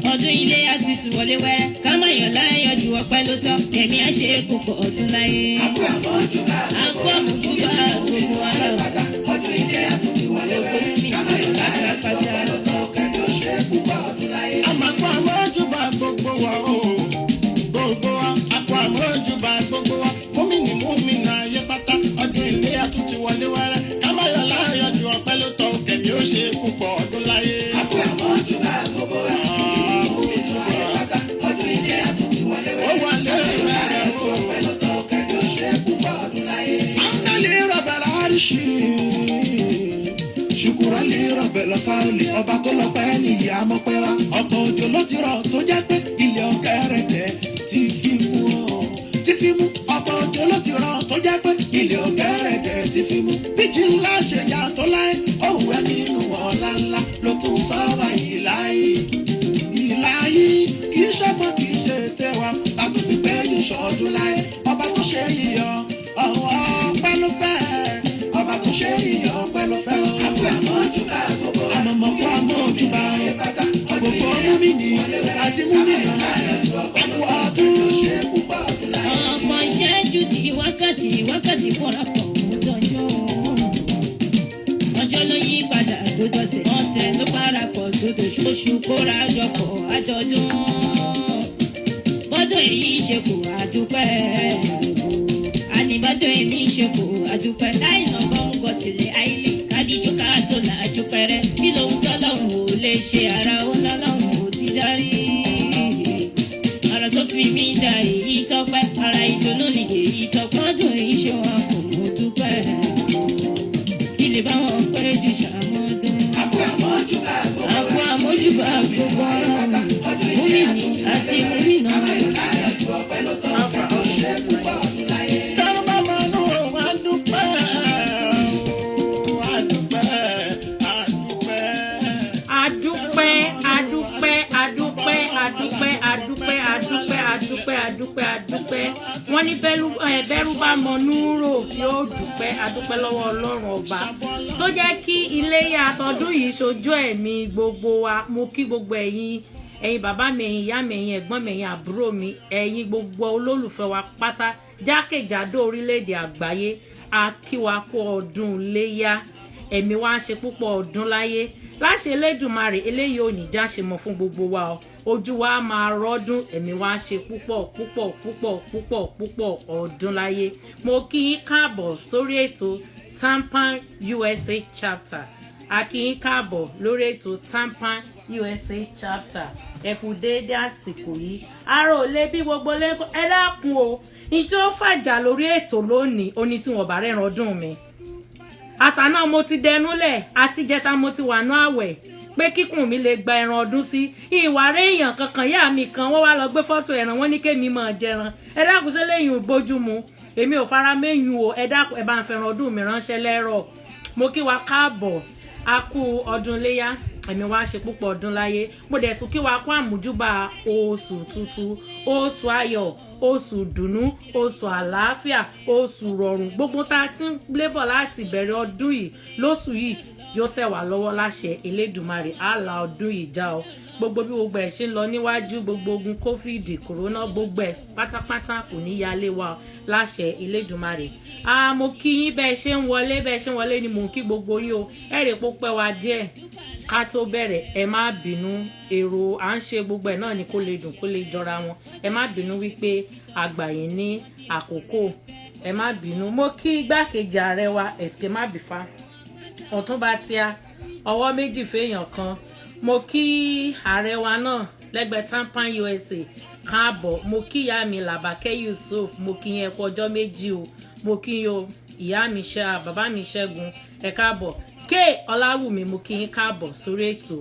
Ọdún ilé àtútù wọlé wẹ́rẹ́. Ká má yọ̀ láyọ̀ ju ọpẹ́ ló tọ́. Kẹ̀mí á ṣe púpọ̀ ọdún láyé. Àkú àmójúbà. Àkú àmójúbà gbogbo wa. Pátá ọdún ilé àtúntì wọlé wẹ́rẹ́. Mi Ká má yọ̀ láyọ̀ ju pátápátá. ọpẹ́ ló tọ́. Kẹ́mi ó ṣe púpọ̀ ọdún láyé. Àmàkù àmójúbà gbogbo wa o. Gbogbo wa, àkú àmójúbà gbogbo wa. Múmìnì múmìnà ayé pátá. Ọdún ilé àtúntì wọlé wẹ́rẹ́. Ká má yọ̀ láyọ̀ ju ọpẹ́ ló tọ́. Kẹ̀mí ó ṣe púpọ̀ ọdún láyé. Àkú àmójúbà gbogbo wa. Àmójúbà. Pátá ọdún ilé àtúntì wọlé Ó wẹ́rẹ́. wọlé wẹ́rẹ́ o. Ọpẹ́ ló tọ́. Kẹ́mi ó ṣe púpọ̀ ọdún láyé. Amdali rọ̀bẹ̀lá àríṣì. Ṣùkúrọ̀ lè rọ̀bẹ̀lá fáwọlì. Ọba tó lọ pẹ́ nìyí àmọ́pẹ́ wa. Ọ̀pọ̀ òjò ló ti rọ̀ tó jẹ́ pé ilẹ̀ ọ̀kẹ́rẹ̀dẹ̀ ti fi mú ọ. Ti fi mú. Ọ̀pọ̀ òjò ló ti rọ̀ tó jẹ́ pé ilẹ̀ ọ̀kẹ́rẹ̀dẹ̀ ti fi mú. Bíjì ńlá ṣe jà tó láyé. Òun ẹ̀ nínú ọ̀la ńlá ló tún sọ wá ìláyé. Ìláyé kì í ṣọ́gbọ́n kì í ṣe tẹ́wa. Tàbí pé yóò ṣọdún láyé. Ọba tó ṣe yíyọ, ọ̀hún ọpẹ́ ló fẹ́. Ọba tó ṣe yíyọ, ọpẹ́ ló fẹ́. Àkú àmójúbà gbogbo wa. Àmọ̀mọ̀ kó àmójúbà gbogbo múmìnì àti múmìnà àkú ọdún. Ṣe púpọ̀ ọdún láyé. Ọ̀pọ̀ ìṣẹ́jú di wákàtí wákàtí fúnra pọ̀ ó dọjọ́. Ọjọ́ ló yí padà tó dọ̀sẹ̀. Ọ̀sẹ̀ ló parapọ̀ tó dòṣù. Oṣù kóra jọpọ̀ àjọ̀dún. Bọ́dún èyí ṣe kò àdúpẹ́. Àní bọ́dún èmi ṣe kò àdúpẹ́. Láì nà bọ́mú kọ tìlẹ̀ àìlè. Kádìjú ká tó làjú pẹ́rẹ́. Kí lóhun tọ́lọ́hun ò lè ṣe ara ó lọ́lọ́hun ò ti dárí. Ara tó fi mí da èyí tọ́pẹ́. Ara ìdùnnú ni èyí tọ́pẹ́. Ọdún yìí ṣe wọn kò mú dúpẹ́. Kí lè bá wọn pẹ́ ju ṣàmọ́dún. Àkú àmójúbà gbogbo wa. Àpò àmójúbà gbogbo múmìnì àti múmìnà. Láyọ̀ ju ọpẹ́ ló tọ́. Kẹ́mi ó ṣe púpọ̀ ọdún láyé. Tẹ́rù bá máa nù ó, a dúpẹ́ o, a dúpẹ́, a dúpẹ́. Adúpẹ́, adúpẹ́, adúpẹ́, adúpẹ́, adúpẹ́, adúpẹ́, adúpẹ́, adúpẹ́, adúpẹ́. Wọ́n ní bẹ́rù bẹ́rù bá mọ núrò yóò dúpẹ́. Adúpẹ́ lọ́wọ́ Ọlọ́run Ọba tó jẹ́ kí iléyá tọdún yìí ṣojú ẹ̀mí gbogbo wa. Mo kí gbogbo ẹ̀yin bàbá mi, ẹ̀yin ìyá mi, ẹ̀yin ẹ̀gbọ́n mi, ẹ̀yin àbúrò mi, ẹ̀yin gbogbo olólùfẹ́ wa pátá jákèjádò orílẹ̀-èdè àgbáyé. A kí wa kú ọdún iléyá. Ẹ̀mí wa ṣe púpọ̀ ọdún láyé láṣẹ Elédùnmarè. Eléyìí ò ní já ṣe mọ̀ fún gbogbo wa o. Ojú wa máa rọ́dún, ẹ̀mí wa ṣe púpọ̀ púpọ̀ púpọ̀ púpọ̀ púpọ̀ ọdún láyé. Mo kí yín káàbọ̀ sórí ètò Tampan USA Chapter. A kí yín káàbọ̀ lórí ètò Tampan USA Chapter. Ẹ kú déédé àsìkò yìí. Ara ò lè bí gbogbo lẹ́kọ̀ọ́. Ẹ dákun o, ní tí ó fàjà lórí ètò lónìí ó ní tí wọn bá rẹ́ran ọdún mi. Àtàná mo ti dẹnúlẹ̀ àti jẹta mo ti wà ní àwẹ̀ pé kíkùn mi lè gba ẹran ọdún sí ìwà rẹ̀. Èèyàn kankan yá mi kan, wọ́n wá lọ gbé fọ́tò ẹran wọn ní kémi máa jẹran. Ẹ dákun, sí lẹ́yìn bójú mu? Èmi ò fara mẹ́yìn o. Ẹ dákun, ẹ bá ń fẹ́ràn ọdún mi ránṣẹ́ lẹ́rọ̀. Mo kí wa káàbọ̀, a kú ọdún léyá, ẹ̀mí wa ṣe púpọ̀ ọdún láyé. Mo dẹ̀ tún kí wa kú àmójúbà oṣù tuntun, oṣù ayọ̀, oṣù dùnú, oṣù àlàáfíà, oṣù rọrùn. Gbogbo tá a ti ń lébọ̀ láti ìbẹ̀rẹ̀ ọdún yìí lóṣù yìí yóò tẹ̀ wá lọ́wọ́ láṣẹ Elédùmarè. Á la ọdún yìí já o. Gbogbo bí gbogbo ẹ̀ ṣe ń lọ níwájú, gbogbo ogun COVID, corona, gbogbo ẹ̀ pátápátá kò ní yálé wa láṣẹ Elédùmarè. A mo kí yín bẹ́ẹ̀ ṣe ń wọlé, bẹ́ẹ̀ ṣe ń wọlé ni mò ń kí gbogbo yín o. Ẹ rè pó pẹ́ wa díẹ̀ ká tó bẹ̀rẹ̀, ẹ má bínú. Èrò à ń ṣe gbogbo ẹ̀ náà ni kó lè dùn, kó lè jọra wọn. Ẹ má bínú wípé àgbà yín ní àkókò, ẹ má bínú. Mo kí igbákejì ààrẹ wa, ẹ̀sìkè má bìfá, ọ̀túnba tíá ọwọ́ méjì fèèyàn kan. Mo kí ààrẹ wa náà lẹ́gbẹ̀ẹ́ Tampan USA káàbọ̀. Mo kí ìyá mi Làbákẹ́ Yusuf, mo kí yẹn kú ọjọ́ méjì o. Mo kí yín o, ìyá mi ṣe, bàbá mi Ṣẹ́gun, ẹ káàbọ̀. Ké Ọláwùmí, mo kí yín káàbọ̀ sórí ètò.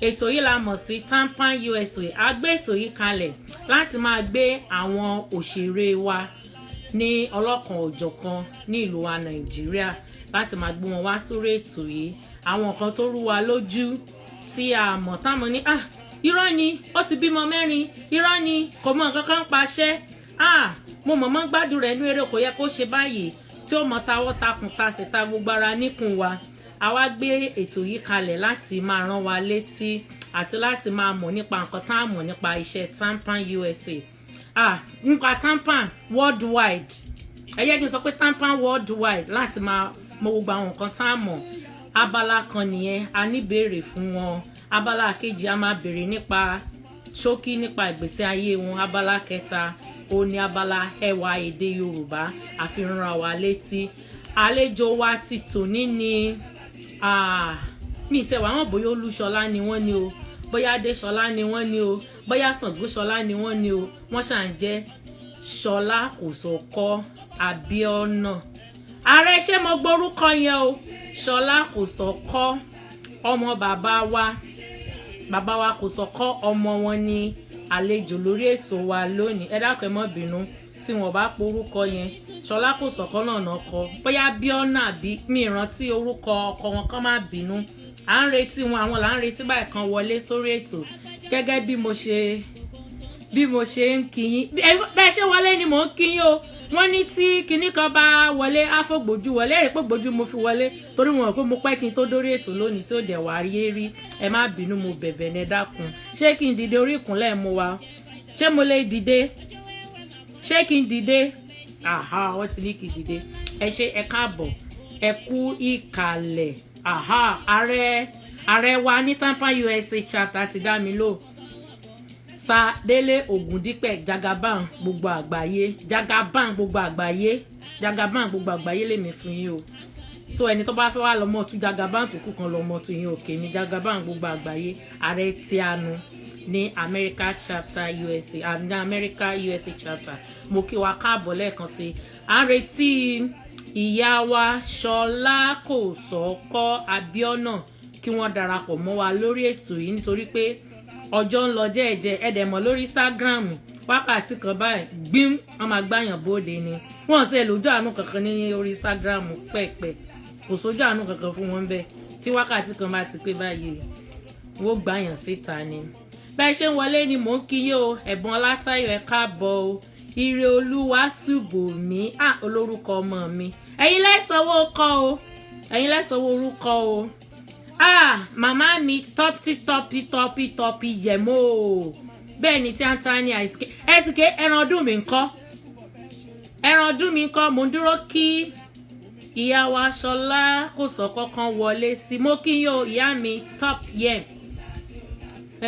Ètò yìí la mọ̀ sí Tampan USA. A gbé ètò yìí kalẹ̀ láti máa gbé àwọn òṣèré wa ní ọlọ́kan òjọ̀kan ní ìlú wa Nàìjíríà, láti máa gbé wọn wá sórí ètò yìí. Àwọn nǹkan tó rú wa lójú tí a mọ̀ táwọn ní, "Ah, irọ́ ni, ó ti bímọ mẹ́rin, irọ́ ni, kò mọ nǹkan kan paṣẹ́. Ah, mo mọ̀ mọ́ gbádùn rẹ̀ ní eré, kò yẹ kó ṣe báyìí," tí ó mọ tawọ́ takùn ta sì ta gbogbo ara níkùn wa. A wá gbé ètò yìí kalẹ̀ láti máa rán wa létí àti láti máa mọ̀ nípa nǹkan tá a mọ̀ nípa iṣẹ́ Tampan USA, nípa Tampan worldwide. Ẹ jẹ́ kí n sọ pé Tampan worldwide, láti máa mọ gbogbo àwọn nǹkan tá a mọ̀. Abala kan nìyẹn, a ní béèrè fún wọn. Abala kejì, a máa béèrè nípa ṣókí nípa ìgbésí ayé wọn. Abala kẹta ó ní abala ẹwà èdè Yorùbá, àfihàn wa létí. Àlejò wa ti tòní ni mi ìṣẹ̀wà wọn, bóyá Olúṣọlá ni wọ́n ní o, bóyá Adéṣọlá ni wọ́n ní o, bóyá Ṣàngóṣọlá ni wọ́n ní o. Wọ́n ṣà ń jẹ́ Ṣọlá Kòsọ́kọ́ Abíọ́nà. Ààrẹ, ṣé mo gbórúkọ yẹn o? Ṣọlá Kòsọ́kọ́, ọmọ bàbá wa, bàbá wa Kòsọ́kọ́, ọmọ wọn ni àlejò lórí ètò wa lónìí. Ẹ dákun, ẹ má bínú tí wọn bá porúkọ yẹn. Ṣọlá Kòsọ́kọ́ náà náà kọ, bóyá Bíọ́nà bí mi ìrántí orúkọ ọkọ wọn kàn, má bínú. À ń retí wọn, àwọn là ń retí báyìí kan wọlé sórí ètò. Gẹ́gẹ́ bí mo ṣe ń kí yín, bẹ́ẹ̀ ṣe wọlé ni mò ń kí yín o. Wọ́n ní tí kinní kan bá wọlé, àfọ̀gbójú wọlé. Èrè pé gbójú mo fi wọlé torí wọn pé mo pẹ́ kí n tó dórí ètò lónìí, tí ó dẹ̀ wá rí rí. Ẹ má bínú, mo bẹ̀bẹ̀ ní, ẹ dákun. Ṣé kí n dìde orí ìkúnlẹ̀ mu wa? Ṣé mo lè dìde? Ṣé kí n dìde? Aha, wọ́n ti ní kí n dìde. Ẹ ṣe, ẹ káàbọ̀, ẹ kú ìkàlẹ̀. Aha, ààrẹ wa ní Tampan USA chapter ti dá mi lò, Sa Délé Ògúndípẹ̀, Jagaban gbogbo àgbáyé, Jagaban gbogbo àgbáyé, Jagaban gbogbo àgbáyé lèmi fún yín o. So ẹni tó bá fẹ́ wá lọ́mọ tún Jagaban tó kù kan lọ́mọ tún yín òkè ní Jagaban gbogbo àgbáyé, ààrẹ tí a nu ní America chapter USA, ní America USA chapter. Mo kí wa káàbọ̀ lẹ́ẹ̀kan sí i. À ń retí ìyá wa Ṣọlá Kòsọ́kọ́ Abíọ́nà kí wọ́n darapọ̀ mọ́ wa lórí ètò yìí, nítorí pé ọjọ́ ń lọ jẹ́ẹ̀jẹ́. Ẹ̀dẹ̀ mọ̀ lórí Instagram, wákàtí kan báyìí gbím, wọ́n máa gbáyàn bóde ni. Wọ́n ṣe lójú àánú kankan ní orí Instagram pẹ́ẹ́pẹ́, kò sójú àánú kankan fún wọn bẹ́ẹ̀. Tí wákàtí kan bá ti pé báyìí, wọ́n gbáyàn síta ni. Bẹ́ẹ̀ ṣe ń wọlé ni mò ń kí yín o. Ẹ̀bùn Ọlátayọ̀, ẹ káàbọ̀ o. Ire Olúwa ṣùbò mí à, olórúkọ ọmọ mi. Ẹ̀yin lẹ́sànwó kọ́ o, ẹ̀yin lẹ́sànwó orúkọ o. Ah, màmá mi tọ́pì tọ́pì tọ́pì tọ́pì yẹ̀mọ́ o. Bẹ́ẹ̀ ni tí a ń ta ní àìsíké ẹ̀sìké. Ẹran ọdún mi ńkọ́? Ẹran ọdún mi ńkọ́? Mò ń dúró kí ìyá wa Ṣọlá Kòsọ́kọ́ kan wọlé sí. Mo kí yín o, ìyá mi top yẹn.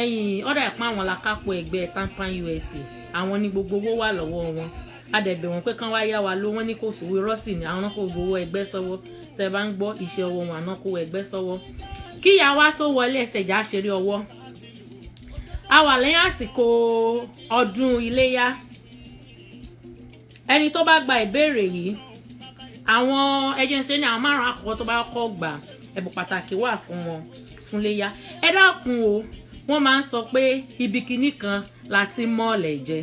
Ẹ̀yìn ọ̀dà ìpín àwọn làkàpọ̀ ẹgbẹ́ Tampan USA, àwọn ní gbogbo owó wà lọ́wọ́ wọn. Adẹ̀bẹ̀ wọn pé kán wá yá wa ló, wọ́n ní kò sówó. Rọ́ọ̀sì ni àwọn kò gbowó ẹgbẹ́ sọ́wọ́. Tẹ́ bá ń gbọ́ iṣẹ́ ọwọ́ wọn, àná kó ẹgbẹ́ sọ́wọ́. Kí ìyá wa tó wọlé, ẹsẹ̀ ìjà ṣeré ọwọ́. A wà lẹ́yìn àsìkò ọdún iléyá. Ẹni tó bá gba ìbéèrè yìí, àwọn ẹjẹ ń ṣe ní àwọn márùn àkọ́kọ́ tó bá kọ́ gbà, ẹ̀bùn pàtàkì wà fún wọn fún léyá. Ẹ dákun o, wọ́n máa ń sọ pé ibi kinní kan láti mọ́ọ̀lẹ̀ jẹ.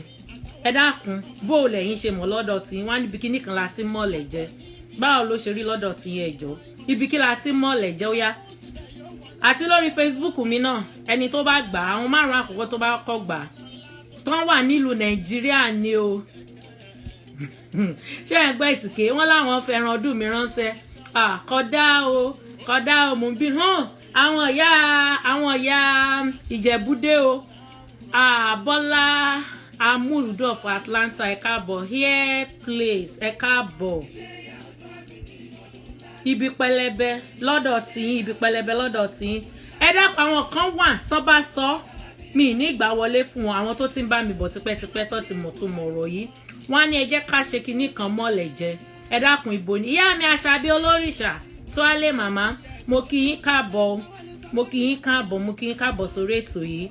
Ẹ dákun, bó o lẹ̀yin ṣe mọ̀ lọ́dọ̀ tí wọ́n á níbi kinní kan láti mọ́ọ̀lẹ̀ jẹ? Báwo ló ṣe rí lọ́dọ̀ tí yẹn? Ẹjọ́, ibi kí láti mọ́ọ̀lẹ̀ jẹ? Ó yá, àti lórí Facebook mi náà, ẹni tó bá gbà, àwọn márùn àkọ́kọ́ tó bá kọ́ gbà tán wà nílùú Nàìjíríà ni o. Ṣé ẹ gbọ́ ìsìké wọ́n láwọn fẹ́ràn ọdún mi ránṣẹ́? Kódà o, kódà o, mò ń bí hàn àwọn ìyá Ìjẹ̀búdé o. Bọ́lá Amúlùdọ̀ for Atlanta, ẹ káàbọ̀. Here place, ẹ káàbọ̀. Ibi pẹlẹbẹ lọ́dọ̀ tiyín, ibi pẹlẹbẹ lọ́dọ̀ tiyín. Ẹ dákun, àwọn kan wà tó bá sọ mi ní ìgbà wọlé fún wọn. Àwọn tó ti ń bá mi bọ̀ tipẹ́tipẹ́, tó ti mọ̀ tó mọ̀ ọ̀rọ̀ yìí, wọ́n á ní ẹ jẹ́ ká ṣe kinní kan mọ́lẹ̀ jẹ. Ẹ dákun, ibo ni ìyá mi Àṣàbí Olórìṣà tó á lé? Màmá, mo kí yín káàbọ̀, mo kí yín káàbọ̀, mo kí yín káàbọ̀ sórí ètò yìí.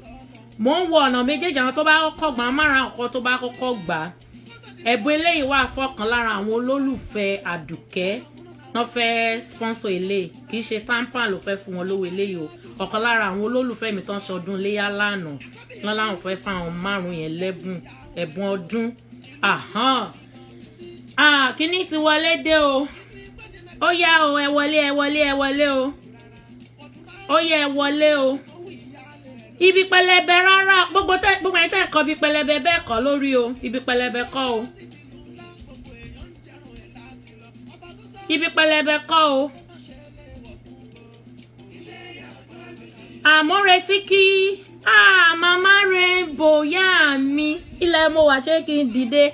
Mo ń wo ọ̀nà méjèèjì. Àwọn tó bá kọ́kọ́ gbà, márùn àkọ́kọ́ tó bá kọ́kọ́ gbà, ẹ̀bùn eléyìí wà fọ́kàn lára àwọn olólùfẹ́ Àdùkẹ́. Wọ́n fẹ́ sponsor ilé, kì í ṣe Tampan ló fẹ́ fún wọn lówó eléyìí o. Ọ̀kan lára àwọn olólùfẹ́ mi tó ń ṣọdún léyà lánàá wọn láwọn fẹ́ fáwọn márùn yẹn lẹ́bùn, ẹ̀bùn ọdún. Kíní ti wọlé dé o. Ó yá o, ẹ wọlé, ẹ wọlé, ẹ wọlé o. Ó yá, ẹ wọlé o. Ibi pẹlẹbẹ rárá, gbogbo ẹni tẹ́ ẹ kọ́ ibi pẹlẹbẹ, bẹ́ẹ̀ kọ́ lórí o. Ibi pẹlẹbẹ kọ́ o, ibi pẹlẹbẹ kọ́ o. Àmọ́ retí kí Mama Rainbow yá mi ilẹ̀ mo wà, ṣé kí n dìde?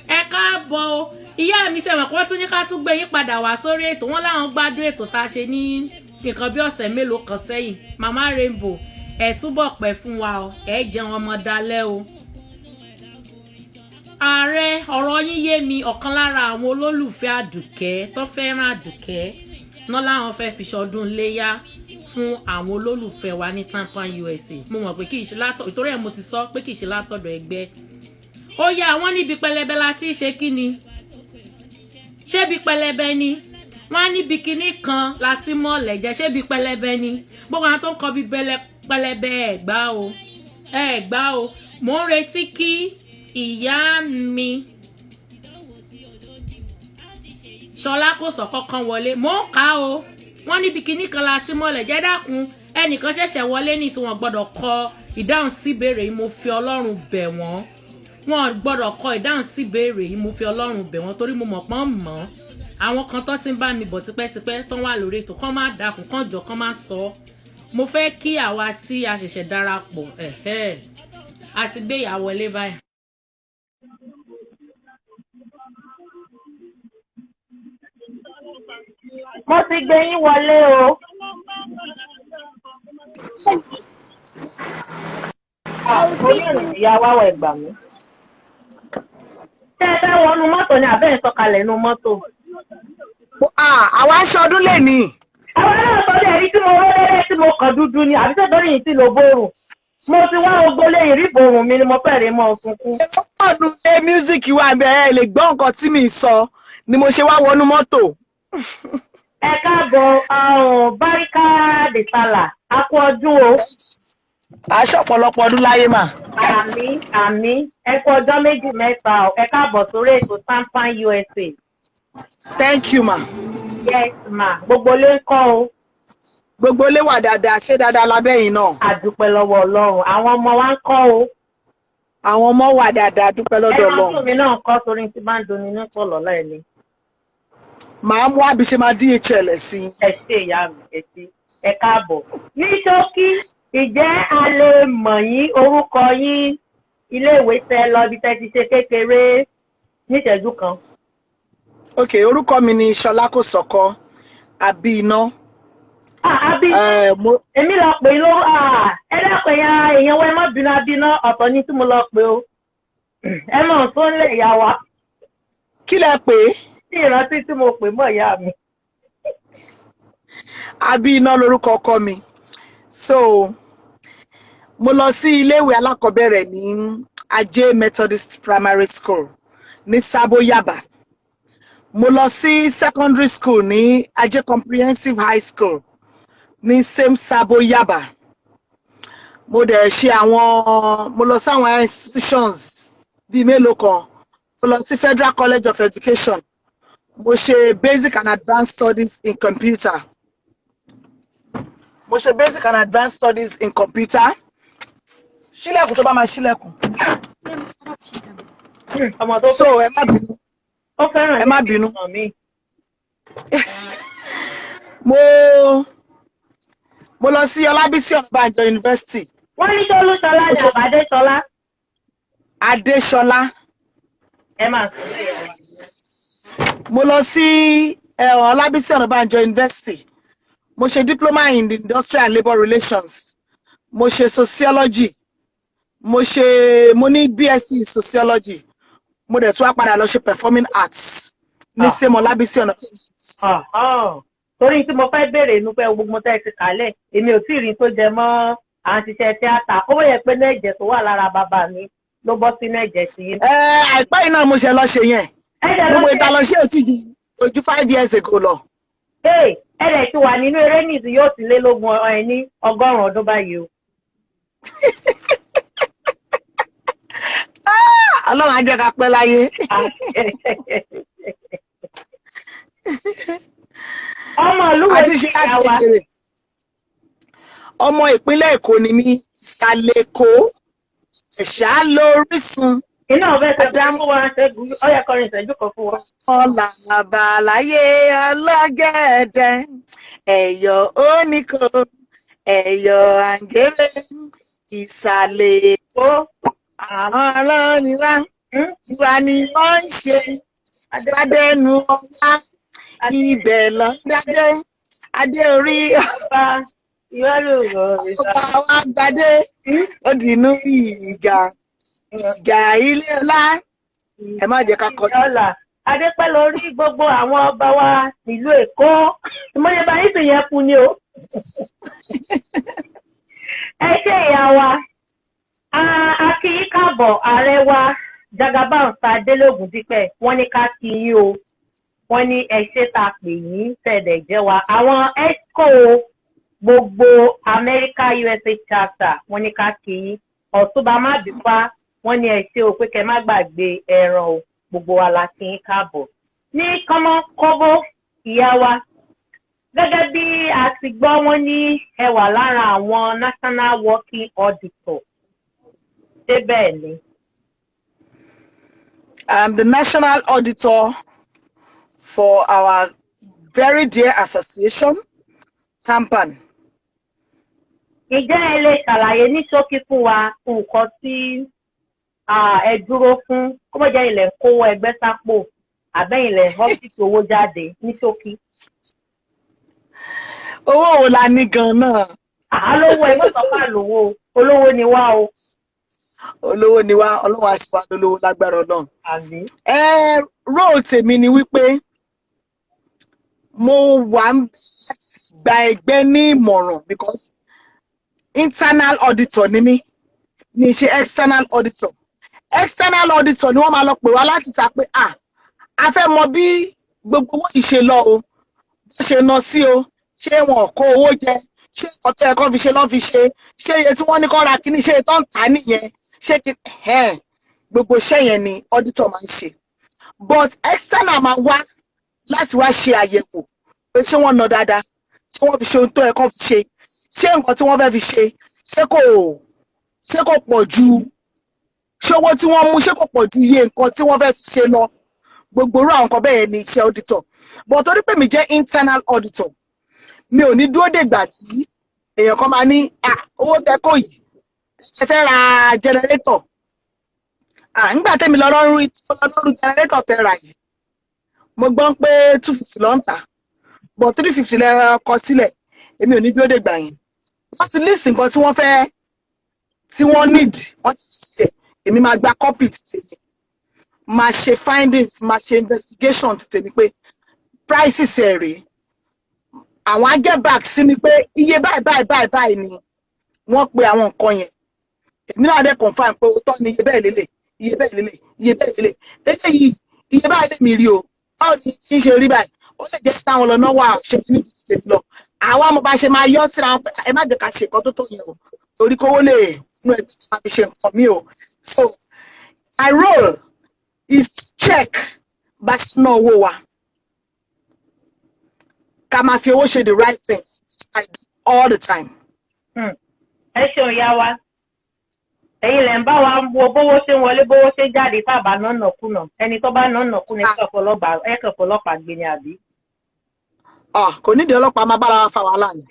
Ẹ káàbọ̀ o, ìyá mi. Sẹ̀wọ̀n kí wọ́n tún ní ká tún gbé yín padà wá sórí ètò wọn, láwọn gbádùn ètò tá a ṣe ní nǹkan bí ọ̀sẹ̀ mélòó kan sẹ́yìn. Mama Rainbow, ẹ túbọ̀ pẹ́ fún wa o, ẹ jẹun ọmọ dalẹ́ o. Ààrẹ, ọ̀rọ̀ yín yé mi. Ọ̀kan lára àwọn olólùfẹ́ Àdùkẹ́ tó fẹ́ràn Àdùkẹ́ náà láwọn fẹ́ fi ṣọdún léyà fún àwọn olólùfẹ́ wa ní Tampa, USA. Mo mọ̀ pé kì í ṣe látọ̀ ìtorí ẹ̀ mo ti sọ pé kì í ṣe látọ̀dọ̀ ẹgbẹ́. Ó yá, àwọn níbi pẹlẹbẹ la ti ṣe kí ni, ṣébi pẹlẹbẹ ni wọ́n á níbi kinní kan láti mọ̀ lẹ̀jẹ̀, ṣébi pẹlẹbẹ ni gbogbo àwọn tó ń kọ bí pẹlẹbẹ. Ẹ̀ gbá o, ẹ̀ gbá o. Mò ń retí kí ìyá mi Ṣọlá kò sọ kọ́kàn wọlé. Mò ń kà o. Wọ́n níbi kinní kan láti mọ̀lẹ̀ jẹ́. Dákun, ẹnìkan ṣẹ̀ṣẹ̀ wọlé ní ìsìn, wọn gbọ́dọ̀ kọ ìdáhùn sí ìbéèrè yìí. Mo fi Ọlọ́run bẹ̀ wọ́n, wọn gbọ́dọ̀ kọ ìdáhùn sí ìbéèrè yìí. Mo fi Ọlọ́run bẹ̀ wọ́n torí mo mọ̀ pọ́n mọ́ àwọn kan tó ti ń bá mi bọ̀ tipẹ́tipẹ́ tó ń wà lórí ètò kán má dákun, kán jọ, kán má sọ. Mo fẹ́ kí àwa tí a ṣẹ̀ṣẹ̀ darapọ̀ ẹ̀hẹ́ àti gbé ìyá wọlé báyìí. Mo ti gbé yín wọlé o. Orí ìyá wa wọ̀, ẹ̀gbà mí. Ṣé ẹ fẹ́ wọnú mọ́tò ni àbẹ́ ìsọ̀kalẹ̀ inú mọ́tò? Àwa ń ṣọdún lè ní. Àwọn náà sọ ní ẹ̀rí tí mo rọ́ lẹ́rẹ́ tí mo kàn dúdú ni àbí tó torí yìí tí lo bórùn. Mo ti wá ogbolé ìríborùn mi ni mo fẹ́ rí mọ́ sunkún. Ọdún pé music wà bẹ́ẹ̀, ẹ lè gbọ́ nǹkan tí mi sọ ni mo ṣe wá wọnú mọ́tò. Ẹ káàbọ̀ ọ̀hún, Báríkà de Sálà, a kú ọdún o. Aṣọ ọ̀pọ̀lọpọ̀ ọdún láyé mà. Àmín, àmín, ẹ kú ọjọ́ méjì mẹ́ta o. Ẹ káàbọ̀ sórí ètò Tampan USA. Thank you, ma. Yes ma, gbogbo ló ń kọ́ o. Gbogbo ilé wà dáadáa, ṣé dáadáa lábẹ́ yìí náà? Àdúpẹ́ lọ́wọ́ Ọlọ́run, àwọn ọmọ wa ń kọ́ o. Àwọn ọmọ wà dáadáa, dúpẹ́ lọ́dọ̀ Ẹran Ọlọ́run. tún mi náà kọ́ torí tí bá ń doni ní pọ̀lọ́ lẹ́ni. Màá mú àbí ṣe máa DHL sí i. Ẹ ṣé ìyá mi, ẹ ṣé, ẹ káàbọ̀. Ní ṣókí, ìjẹ́ a lè mọ̀ yín, orúkọ yín, iléèwé tẹ́ lọ, ibi tẹ́ ti ṣe kékeré, níṣẹ́jú kan? Ok, orúkọ mi ni Ṣọlá Kòsọ́kọ́ Àbí Iná. Ah, àbí èmi lọ pè ló, ẹ dákun, èèyàn wa, ẹ má bínú, Abiná ọ̀tọ̀ ni tí mo lọ pè o. Ẹ mọ̀ tó ń lè yá wa. Kí lẹ pè é? Sí ìrántí tí mo pè mọ́ ìyá mi. Àbí Iná lorúkọ ọkọ mi. So mo lọ sí iléèwé alákọ̀ọ́bẹ̀rẹ̀ ní Ajé Methodist Primary School ní Sábó Yàbá. Mo lọ sí secondary school ní Ajé Comprehensive High School ní same Sábó Yàbá. Mo dẹ̀ ṣe àwọn, mo lọ sáwọn institutions bíi mélòó kan. Mo lọ sí Federal College of Education, mo ṣe basic and advanced studies in computer. Mo ṣe basic and advanced studies in computer. Ṣílẹ̀kùn tó bá máa ṣílẹ̀kùn. Ọmọ tó So ẹ má bínú. Ó fẹ́ràn Ẹ má bínú. ọmọ mi. Mo lọ sí Ọlábísí Ọ̀nàbànjọ University. Wọ́n ní Tolúṣọlá ní Àbádéṣọlá. Adéṣọlá. Ẹ máa sọ lẹ́yìn wa. Mo lọ sí Ọlábísí Ọ̀nàbànjọ University, mo ṣe diploma in industrial and labour relations, mo ṣe sociology, mo ṣe, mo ní BSc in sociology. Mo dẹ̀ tún wá padà lọ ṣe performing arts ní same Ọlábísí Ọ̀nàbànjọ. Ọ̀hán. Torí tí mo fẹ́ béèrè inú pé gbogbo tẹ́ ẹ ti kàálẹ̀, èmi ò tí ì rí tó jẹ mọ́ à ń ṣiṣẹ́ tíátà, ó yẹ pé ní ẹ̀jẹ̀ tó wà lára bàbá mi ló bọ́ sínú ẹ̀jẹ̀ sí i. Ẹ àìpẹ́ yìí náà mo ṣe lọ ṣe yẹn. Ẹ̀jẹ̀ ló Gbogbo ṣe ìta lọ ṣe ò tí ju ojú 5 years ago lọ. Ee, ẹ̀rẹ̀ ti wà nínú eré nìsín, yóò ti lé lógún ẹ ní 100 ọdún báyìí o. Ah, Ọlọ́run á jẹ́ ká pẹ́ láyé. Ọmọ ìlú wo Àti ni ṣe ìyá láti wa? kékeré. Ọmọ ìpínlẹ̀ Èkó ni mí, Ìsàlẹ̀ Èkó, Ẹ̀ṣá lórísun. Iná ọ̀fẹ́ ṣe Ádámù fún wa, ṣẹ́gun ọ̀yà kọrin ìṣẹ́jú kan fún wa. Ọlà àbàláyé ọlọ́gẹ̀dẹ̀, ẹ̀yọ̀ oníkó, Ẹ̀yọ̀ àǹgẹ̀rẹ̀, ìsàlẹ̀ Èkó, àwọn ọlọ́rin wá, tiwa ni wọ́n ń ṣe. Gbádẹ́nu ọlá, ibẹ̀ lọ ń dájẹ́. Adé orí Ọba ìwọ́lùwọ̀ ọba wa gbadé, ó dìnnú ìgà, ìgà ilé ọlá. Ẹ má jẹ́ ká kọjú. Ọlà Adépẹ́ lórí gbogbo àwọn ọba wa nílùú Èkó. Ìmọ̀lẹ́bà yìí sì yẹn kú ni o. Ẹ ṣé ìyá wa. A kí yín káàbọ̀. Ààrẹ wa Jagaban Délé Ògúndípẹ̀, wọ́n ní ká kí yín o. Wọ́n ní ẹ ṣé tá a pè yín tẹ̀lẹ̀ jẹ́ wa. Àwọn EXCO gbogbo Amẹ́ríkà USA chapter, wọ́n ní ká kí yín. Ọ̀túnba Mábípá, wọ́n ní ẹ ṣé o, pé kẹ́ má gbàgbé ẹran o. Gbogbo wa la kí yín káàbọ̀. Ní kọ́mọ́kọ́bó, ìyá wa, gẹ́gẹ́ bí a ti gbọ́, wọ́n ní ẹ wà lára àwọn National Working Auditor. Ṣé bẹ́ẹ̀ ni? I'm the national auditor for our very dear association, TAMPAN. Ǹjẹ́ ẹ lè ṣàlàyé ní ṣókí fún wa nǹkan tí ẹ dúró fún, kó mọ̀ jẹ́ ilẹ̀ ń kówó ẹgbẹ́ sápò àbẹ́yìn ilẹ̀ ọ́fíìsì owó jáde, ní ṣókí? Owó wo la ní gan-an? Àlówó ẹ mọ̀sán fà lówó, olówó ni wá o. Olówó ni wá, Ọlọ́run á ṣe wá lólówó lágbára Ọlọ́run. Àmín. Ẹ róò tèmi ni wípé mo wà ń gba ẹgbẹ́ ní ìmọ̀ràn because internal auditor ni mí, ní ṣe external auditor. External auditor ni wọ́n máa lọ pè wá láti ta pé a fẹ́ mọ bí gbogbo owó yìí ṣe lọ o, bó ṣe ná sí o, ṣé wọn kó owó jẹ, ṣé nǹkan tó yẹ kó fi ṣe lọ́ fi ṣe, ṣé iye tí wọ́n ní kó ra kíní, ṣé iye tó ń tà á nìyẹn, ṣé kí gbogbo iṣẹ́ yẹn ni auditor máa ń ṣe. But external máa wá láti wá ṣe àyẹ̀wò pé ṣé wọ́n ná dáadáa, ṣé wọ́n fi ṣe ohun tó yẹ kó fi ṣe, ṣé nǹkan tí wọ́n fẹ́ fi ṣe, ṣé kò pọ̀ ju, ṣé owó tí wọ́n mú, ṣé kò pọ̀ ju iye nǹkan tí wọ́n fẹ́ fi ṣe lọ. Gbogbo irú àwọn nǹkan bẹ́ẹ̀ ni iṣẹ́ auditor. But torí pé mi jẹ́ internal auditor, mi ò ní dúró dègbà tí èèyàn kan máa ní, "Ah, owó tẹ kó yìí, ẹ fẹ́ ra generator." Ah, nígbà tẹ́mi lọ lọ́rùn tí mo lọ lọ́rùn generator tẹ rà yìí, mo gbọ́ pé 250 ló ń tà, but 350 lẹ kọ sílẹ̀. Èmi ò ní dúró dègbà yẹn. Wọ́n ti list nǹkan tí wọ́n fẹ́, tí wọ́n need, wọ́n ti ṣe. Èmi máa gba copy ti tèmi, máa ṣe findings, máa ṣe investigation ti tèmi pé prices ẹ̀ rèé. Àwọn á get back sí mi pé iye báyìí báyìí báyìí báyìí ni wọ́n pe àwọn nǹkan yẹn. Èmi náà dẹ̀ confirm pé òótọ́ ni, iye bẹ́ẹ̀ lélẹ̀, iye bẹ́ẹ̀ lélẹ̀, iye bẹ́ẹ̀ lélẹ̀, eléyìí iye báyìí lèmi rí o, báwo ni tí ń ṣe rí báyìí? Ó lè jẹ́ táwọn lọ náwó ṣe ní ti tèmi lọ. Àwa mo bá ṣe máa yọ síra wọn pé ẹ má jẹ́ ká ṣe nǹkan tó tó yẹn o, torí kówó lè nú ẹgbẹ́ tó máa fi ṣe nǹkan mi o. So my role is to check bá ṣe ná owó wa, ká máa fi owó ṣe the right things. I do all the time. Ẹ ṣeun, ìyá wa. Ẹ̀yin lẹ ń bá wa wo bówó ṣe ń wọlé, bówó ṣe ń jáde, tá a bá ná nàkúnà. Ẹni tó bá ná nàkúnà, ẹ̀kọ́ ọlọ́pàá gbé ni, àbí? Ah, kò nídìí ọlọ́pàá, máa bára wa fa wàhálà ni.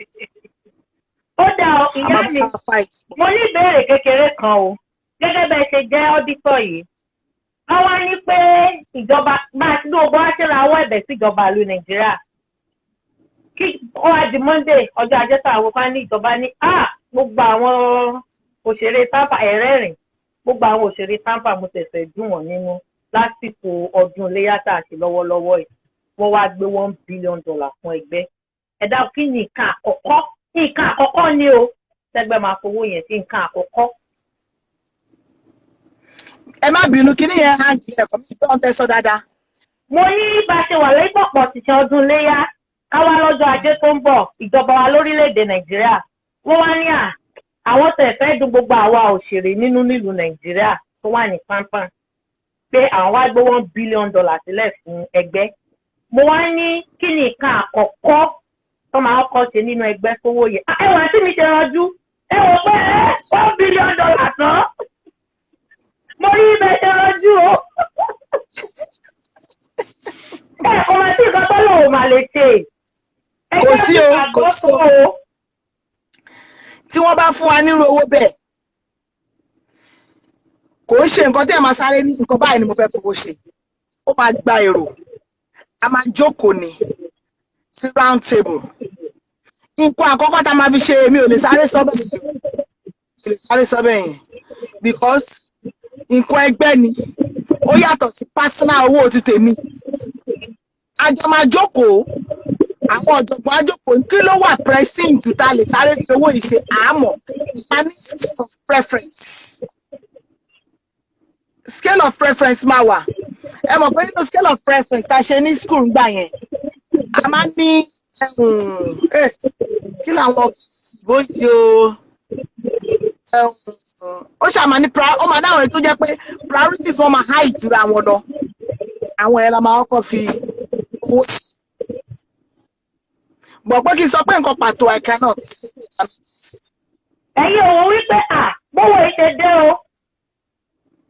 Ó dá o, A ìyá máa mi. bá wa fight. Mo ní ìbéèrè kékeré kan o. Gẹ́gẹ́ bẹ́ẹ̀ ṣe jẹ́ auditor yìí, wọ́n wá ní pé ìjọba máa tí gbogbo wa ṣe ra ọwọ́ ẹ̀bẹ̀ síjọba ìlú Nàìjíríà, kí ó wá di Monday, ọjọ́ Ajé táwọn kan ní ìjọba ní gbogbo àwọn òṣèré TAMPAN ẹ̀rẹ́rìn, gbogbo àwọn òṣèré TAMPAN, mo tẹ̀sẹ̀ dùn wọ́n nínú lásìkò ọdún iléyà tá a ṣe lọ́wọ́lọ́wọ́ yìí, wọ́n wá gbé $1 billion fún ẹgbẹ́. Ẹ̀dá, kí ni nǹkan àkọ́kọ́, nǹkan àkọ́kọ́ ni o tẹ́gbẹ́ máa fowó yẹn sí, nǹkan àkọ́kọ́? Ẹ má bínú, kí nìyẹn á jẹ ẹ̀kọ́ mi tó ń tẹ́ sọ dáadáa. Mo ní bá a ṣe wà lẹ́yìn pọ̀pọ̀ ṣiṣẹ́ ọdún iléyà, káwá lọ́jọ́ Ajé tó ń bọ̀, ìjọba wa lórílẹ̀‐èdè Nàìjíríà, wọ́n wá ní àwọn tẹ̀ fẹ́ dùn gbogbo àwa òṣèré nínú nílùú Nàìjíríà tó wà ní TAMPAN, pé àwọn wá gbé $1 billion sílẹ̀ fún ẹgbẹ́. Mo wá ní kí ni nǹkan àkọ́kọ́ tó máa kọ́ ṣe nínú ẹgbẹ́ fowó yẹn? Ẹ wà tí mi ṣe ranjú, ẹ wò pé $1 billion tán, mo rí ibẹ̀ ṣe ranjú o. Ẹ kò máa tí nǹkan tó lòun máa lè ṣe. Kò sí o, kò sí o. Tí wọ́n bá fún wa nírú owó bẹ́ẹ̀, kò ń ṣe nǹkan tí ẹ máa sáré ní nǹkan báyìí ni mo fẹ́ fowó ṣe. Ó máa gba èrò, a máa jókòó ní sí round table. Nǹkan àkọ́kọ́ tá a máa fi ṣe, èmi ò lè sáré sọ bẹ́ẹ̀ yẹn, ò lè sáré sọ bẹ́ẹ̀ yẹn, because nǹkan ẹgbẹ́ ni, ó yàtọ̀ sí personal owó ti tèmi. A jọ máa jókòó, àwọn ọ̀jọ̀gbọ́n á jókòó, kí ló wà pressing jù tá a lè sáré fi owó yìí ṣe? Àmọ́ a ní scale of preference. Scale of preference máa wà. Ẹ mọ̀ pé nínú scale of preference tá a ṣe ní school ngbà yẹn, a máa ní kí làwọn bóyá o, ó ṣàmà ní ó máa dáhùn tó jẹ́ pé priorities wọn máa high jura wọn lọ. Àwọn yẹn la máa kọ́kọ́ fi owó sí. Bọ̀ pé kí n sọ pé nǹkan pàtó, I cannot. Ẹ̀yin òun wípé à bówó ṣe dé o,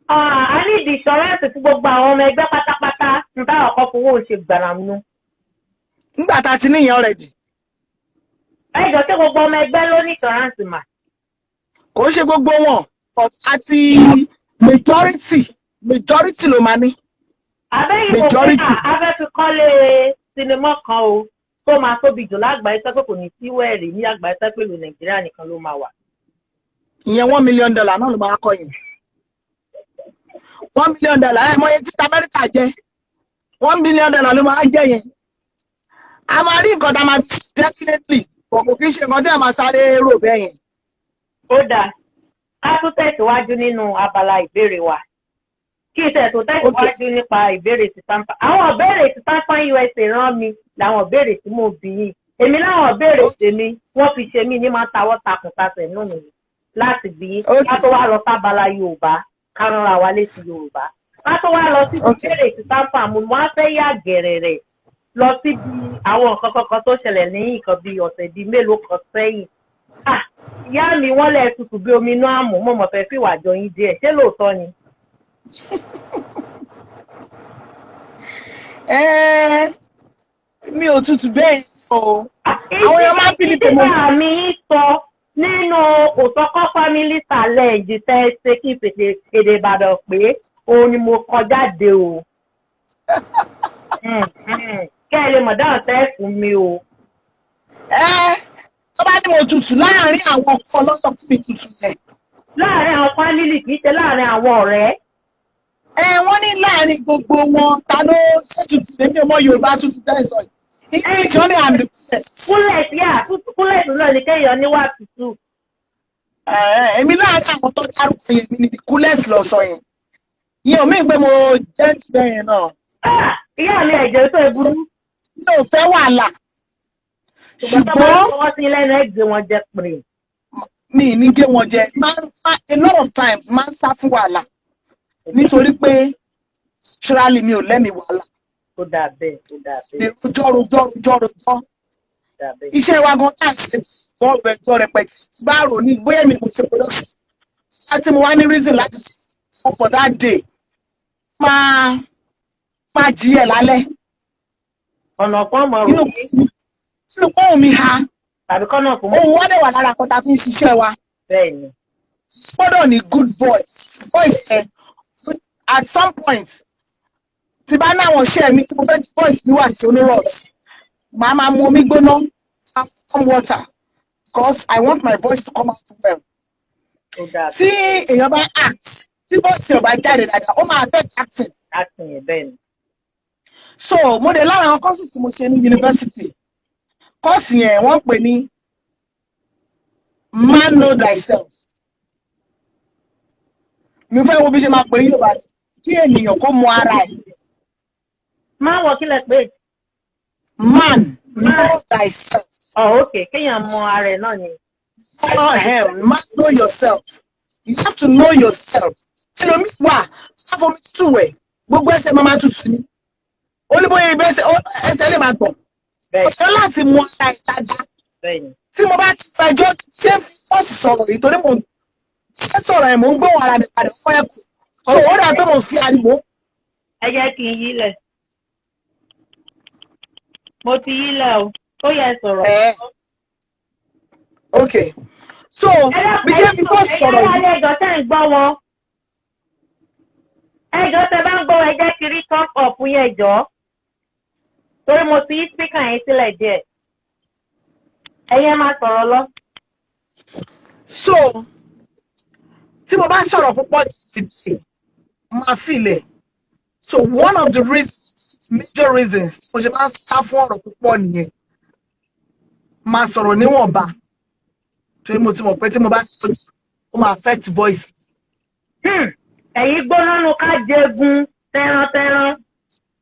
a ní ìdí insurance fún gbogbo àwọn ọmọ ẹgbẹ́ pátápátá ń bá ọkọ̀ fowó ṣe gbàràmù. Nígbà tá a ti níyẹn already. Ẹ jọ, ṣé gbogbo ọmọ ẹgbẹ́ ló ní insurance mà? Kò ń ṣe gbogbo wọn, but àti majority ló máa ní. Àbẹ́yìn kò pé Majority. A fẹ́ fi kọ́lé sinimá kan o tó máa tóbi jù lágbàáyé, tó pé kò ní sí wẹ́ẹ̀rì ní àgbáyé, tó pé ìlú Nàìjíríà nìkan ló máa wà. Ìyẹn, $1 million náà ló máa kọ́ yẹn. $1 million, ẹ mọ iye tí Amẹ́ríkà jẹ́? $1 million ló máa jẹ́ yẹn. A máa rí nǹkan tá a máa fi definitely, but kò kí ń ṣe nǹkan tí a máa sáré rò bẹ́ẹ̀ yẹn. Ó dáa, ká tún tẹ̀síwájú nínú abala ìbéèrè wa. Kí n tẹ̀ tó tẹ̀síwájú nípa ìbéèrè ti TAMPAN, àwọn ìbéèrè tí TAMPAN USA rán mi làwọn ìbéèrè tí mo bí yín. Èmi láwọn ìbéèrè tèmi, wọ́n fi ṣe mí ní máa ń tawọ́ takùn tasẹ̀ nù mí láti bí yín. Ká tó wá lọ sábala Yorùbá, ká ránra wa létí Yorùbá, ká tó wá lọ sí ìbéèrè tí TAMPAN mo wá fẹ́ yà gẹ̀rẹ̀rẹ̀ lọ síbi àwọn nǹkan kankan tó ṣẹlẹ̀ ní nǹkan bíi ọ̀sẹ̀ bíi mélòó kan sẹ́yìn. Ah, ìyá mi, wọ́n lẹ̀ tutù bí omi inú àmù. Mo mọ̀ fẹ́ fìwà jọ yín díẹ̀. Ṣé lóòótọ́ ni? Mi ò tutù bẹ́ẹ̀ o. Àwọn èèyàn máa ń believe pé mo. Ìdíbà mi sọ nínú Òsọkọ Family Challenge tẹ́ ẹ ṣe, kí n fèsì èdè Ìbàdàn pé òun ni mo kọjá de o. Kẹ́ ẹ lè mọ̀ dáhùn tẹ́ ẹ fún mi o. Ẹ tó bá ní mo tutù láàárín àwọn ọkọ lọ́sọ̀ fún mi tutù yẹn. Láàárín àwọn family, kì í ṣe láàárín àwọn ọ̀rẹ́. Ẹ wọ́n ní láàárín gbogbo wọn, ta ló ṣe tutù? Èmi ò mọ Yorùbá tutù tẹ́ ẹ sọ yìí. English, wọ́n ní I'm the coolest. Coolest, yà, coolest náà ni kéèyàn níwà tútù. Èmi láàárín àwọn tó dárúkọ yẹn, mi ni the coolest lọ sọ yẹn. Ìyẹn ò mí pé mo jẹ́ ti bẹ́ẹ̀ yẹn náà. Ah, ìyá mi, ẹ̀jẹ̀ tó burú. Mi ò fẹ́ wàhálà. Ṣùgbọ́n tó bá Ṣùgbọ́n fọwọ́ sí lẹ́nu, ẹ̀ gbé wọn jẹ pèrè. Mi ní gé wọn jẹ. Máa ń a lot of times máa ń sá fún wàhálà nítorí pé naturally mi ò lẹ́mìí wàhálà. Ó dà bẹ́ẹ̀, ó dà bẹ́ẹ̀. Rojọ́, rojọ́, rojọ́, rojọ́. Ó dà bẹ́ẹ̀. Iṣẹ́ wa gan tá à ń ṣe bọ́ọ̀lù ẹjọ́ rẹpẹtẹ, tí bá rò ní bóyá èmi ni mo ṣe production láti mo wá ní reason láti sọ for that day, máa jí ẹ̀ lálẹ́. Ọ̀nà kan mọ̀ rò Inú pé inú kóhùn mi ha. Tàbí kọ́nà fún mọ́. Ohun wá dẹ̀ wà lára kan tá a fi ń ṣiṣẹ́ wa. Bẹ́ẹ̀ ni. Gbọ́dọ̀ ní good voice. Voice ẹ, at some point, tí bá ní àwọn iṣẹ́ mi tí mo fẹ́ kí voice mi wà sonorous, màá máa mu omi gbóná, warm water, because I want my voice to come out well. Ó dà. Tí èèyàn bá act, tí voice ẹ̀ ò bá jáde dáadáa, ó máa affect acting. Acting yẹn, bẹ́ẹ̀ ni. So mo dé lára àwọn courses tí mo ṣe ní university, course yẹn wọ́n pè ní Man Know Thyself. Mi fẹ́ wo bí ṣe máa pè ní Yorùbá, kí ènìyàn kó mọ ara ẹ̀. Máa wọ kílẹ̀ pé. Man know thyself. Ọ̀ ok, kéèyàn mọ ara ẹ̀ náà ni. Oh, hell, man know yourself. You have to know yourself. Ẹlòmíì wà sáfọmi tútù wẹ̀, gbogbo ẹsẹ̀ máa tutù ni. Ó ní bóyá ibi ẹsẹ̀ lè máa gbọ̀n. Ọ̀sán láti mọ ara ẹ̀ dáadáa. Bẹ́ẹ̀ ni. Tí mo bá ti fẹjọ́ ṣé fọ́ọ̀sì sọ̀rọ̀ yìí, torí mò ń ṣe sọ̀rọ̀ ẹ̀, mò ń gbóhùn ara mi padà fún ẹ̀kọ́. So ó dà pé mo fi ariwo. Ẹ jẹ́ kí n yílẹ̀. Mo ti yílẹ̀ o, ó yẹ sọ̀rọ̀. Ẹ̀ ok. So bí ṣe fi fọ́ sọ̀rọ̀ yìí. Ẹjọ́ tẹ́ ń gbọ́ wọn, ẹjọ́ tẹ́ bá ń gbọ́, ẹ jẹ́ kiri top up yẹn jọ, torí mo ti yí speaker yẹn sílẹ̀ díẹ̀. Ẹ̀yin ẹ máa sọ̀rọ̀ lọ. So tí mo bá sọ̀rọ̀ púpọ̀ títí máa filẹ̀. So one of the reasons, major reasons mo ṣe máa ń sá fún ọ̀rọ̀ púpọ̀ nìyẹn. Máa sọ̀rọ̀ níwọ̀nba, torí mo ti mọ̀ pé tí mo bá sọ jù, ó máa affect voice. Ẹ̀yin gbóná nu ká jẹgun tẹrantẹran.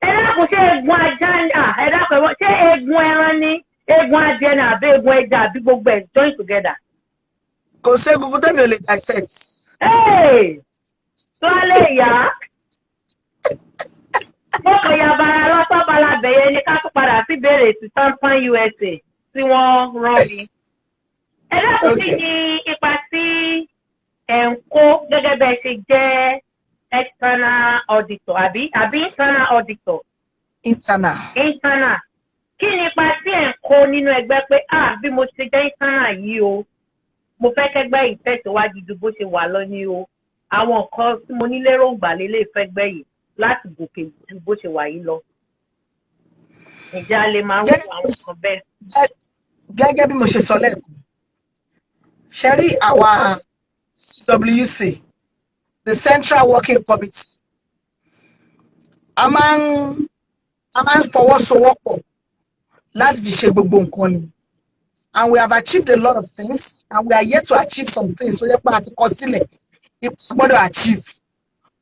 Ẹ dákun, ṣé egun ajá ni? Ẹ dákun, ṣé egun ẹran ni, egun adìẹ ni, àbí egun ẹja, àbí gbogbo ẹ̀ join together? Kò sí egungun tẹ́mi ò lè dissect. Hey! Tó á lè yá. Mo kàn ya bara lọ́sọ̀bala bẹ̀yẹ ni ká tún padà sí ìbéèrè ti Tampan USA tí wọ́n rán mi. Ẹ dákun, kí ni ipa tí ẹ̀ ń kó gẹ́gẹ́ bẹ́ẹ̀ ṣe jẹ́ external auditor àbí internal auditor? Internal. Internal. Kí ni ipa tí ẹ̀ ń kó nínú ẹgbẹ́ pé, ah, bí mo ṣe jẹ́ internal yìí o, mo fẹ́ kẹ́gbẹ́ yìí tẹ̀síwájú ju bó ṣe wà lọ ní o, àwọn nǹkan tí mo ní lérògbà lélẹ̀ fẹ́gbẹ́ yìí láti gòkè ju bó ṣe wà yìí lọ? Ǹjẹ́ a lè máa wọ àwọn nǹkan bẹ́ẹ̀? Gẹ́gẹ́ bí mo ṣe sọ lẹ́ẹ̀kan, ṣe rí àwa CWC, the Central Working Committee, a máa ń fọwọ́sowọ́pọ̀ láti fi ṣe gbogbo nǹkan ni, and we have achieved a lot of things and we are yet to achieve some things tó yẹ pé a ti kọ sílẹ̀ ipa gbọ́dọ̀ achieve.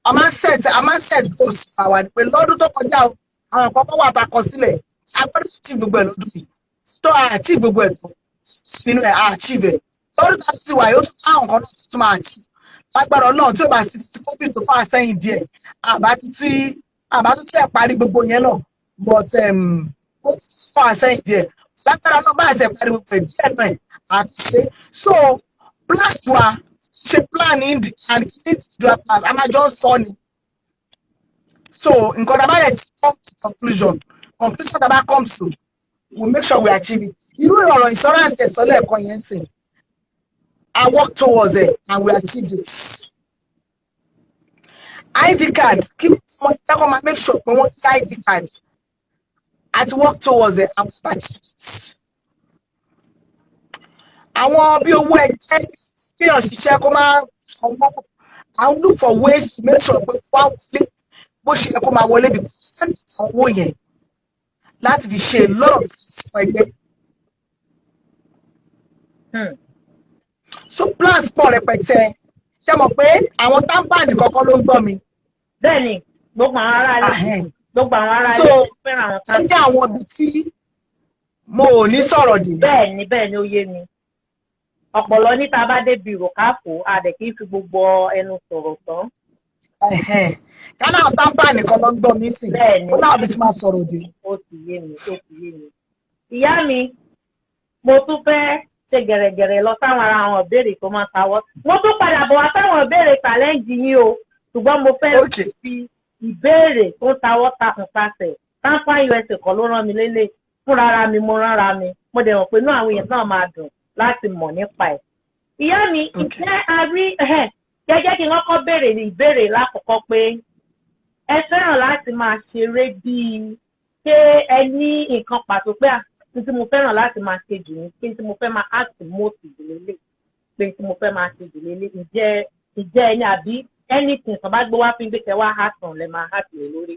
A máa ń set goals àwa ni pé lọ́dún tó kọjá o, àwọn nǹkan kan wà tá a kọ sílẹ̀, a gbọ́dọ̀ achieve gbogbo ẹ̀ lọ́dún yìí. Tó a achieve gbogbo ẹ̀ tán nínú ẹ̀, a achieve ẹ̀ lọ́dún tó ti wà yóò tún táwọn nǹkan náà tún máa achieve lágbára Ọlọ́run. Tí ó bá sí títí COVID tó fà sẹ́yìn díẹ̀, àbá títí àbá tún tí ẹ̀ parí gbogbo yẹn náà, but COVID fà sẹ́yìn díẹ̀. Lágbára náà bá ẹsẹ̀ parí gbogbo ẹ̀ díẹ̀ náà àti ṣe. So plans wa ṣe plan in the and individual plans, a máa jọ ń sọ ni. So nǹkan tá a bá rẹ̀ ti come to conclusion, tá a bá come to, we make sure we achieve it. Irú ọ̀rọ̀ insurance tẹ̀sán lẹ́ẹ̀kan yẹn sìn, I work towards it and we achieved it. ID card, kí wọ́n jẹ́ kó máa make sure pé wọ́n ní ID card, àti work towards it and we achieved it. Àwọn bí owó ẹgbẹ́, kéèyàn ṣiṣẹ́ kó máa sanwó, I look for ways to make sure pé wá wọlé bó ṣe yẹ kó máa wọlé, because àwọn owó yẹn láti fi ṣe a lot of things fún ẹgbẹ́. So plans pọ̀ rẹpẹtẹ. Ṣé mọ̀ pé àwọn TAMPAN kọ́kọ́ ló ń gbọ́ mi? Bẹ́ẹ̀ni, gbogbo àwọn ará ilé, gbogbo àwọn ará So ilé fẹ́ràn àwọn ó ní àwọn ibi tí mo ò ní sọ̀rọ̀ dé. Bẹ́ẹ̀ni, ó yé mi. Ọ̀pọ̀lọ níta bá débi ìròkáfò, a dẹ̀ kì í fi gbogbo ẹnu sọ̀rọ̀ tán. Ẹ̀hẹ́n. Kánà àwọn TAMPAN nìkan ló ń gbọ́ mi sìn. Bẹ́ẹ̀ni. Ó náà bí tí máa sọ̀rọ̀ dé. Ó ti yé mi, ó ti yé mi. Ìyá mi, mo tún fẹ́ ṣe gẹ̀rẹ̀gẹ̀rẹ̀ lọ sáwọn ara àwọn ìbéèrè tó máa tawọ́. Mo tún padà bọ̀ wá sáwọn ìbéèrè challenge yín o, ṣùgbọ́n mo fẹ́ fi ìbéèrè tó ń tawọ́ takùn pasẹ̀. TAMPAN USA kọ́ ló rán mi lélẹ̀, fúnra ara mi mo ránra mi. Mo dẹ̀ mọ̀ pé inú àwọn èèyàn náà máa dùn láti mọ̀ nípa ẹ̀. Ìyá mi, ǹjẹ́ a rí gẹ́gẹ́ kí wọ́n kọ́ béèrè ní ìbéèrè lákọ̀ọ́kọ́ pé ẹ fẹ́ràn láti máa ṣeré bíi, ṣé ẹ ní nǹkan pàtó pé à ní tí mo fẹ́ràn láti máa ṣe jù ní pé tí mo fẹ́ máa act most jù lélẹ̀, pé tí mo fẹ́ máa ṣe jù lélẹ̀? Ǹjẹ́ ẹ ní, àbí anything tó bá gbé wá fún gbé kẹ wá act on lẹ máa act lé lórí?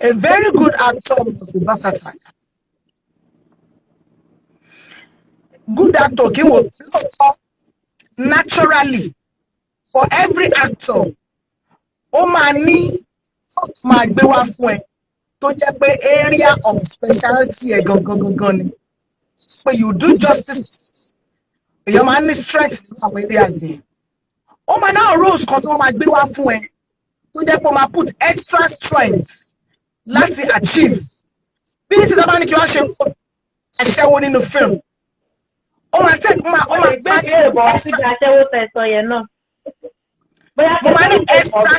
A very good actor must be versatile. Good actor kí wò lóòótọ́, naturally for every actor, ó máa ní ó máa gbé wá fún ẹ tó jẹ́ pé area of speciality ẹ̀ gangan gangan ni pé you do justice to it. Èèyàn máa ń ní strength nínú àwọn areas yẹn. Ó máa náà roles kan tí wọ́n máa gbé wá fún ẹ tó jẹ́ pé ó máa put extra strength láti achieve. Bí ní ti dábàá ní kí wọ́n ṣe aṣẹ́wó nínú film, ó máa take ó máa Gbé ìbéèrè bọ̀ extra síbi aṣẹ́wó tẹ sọ yẹn náà. Bóyá mo máa need extra,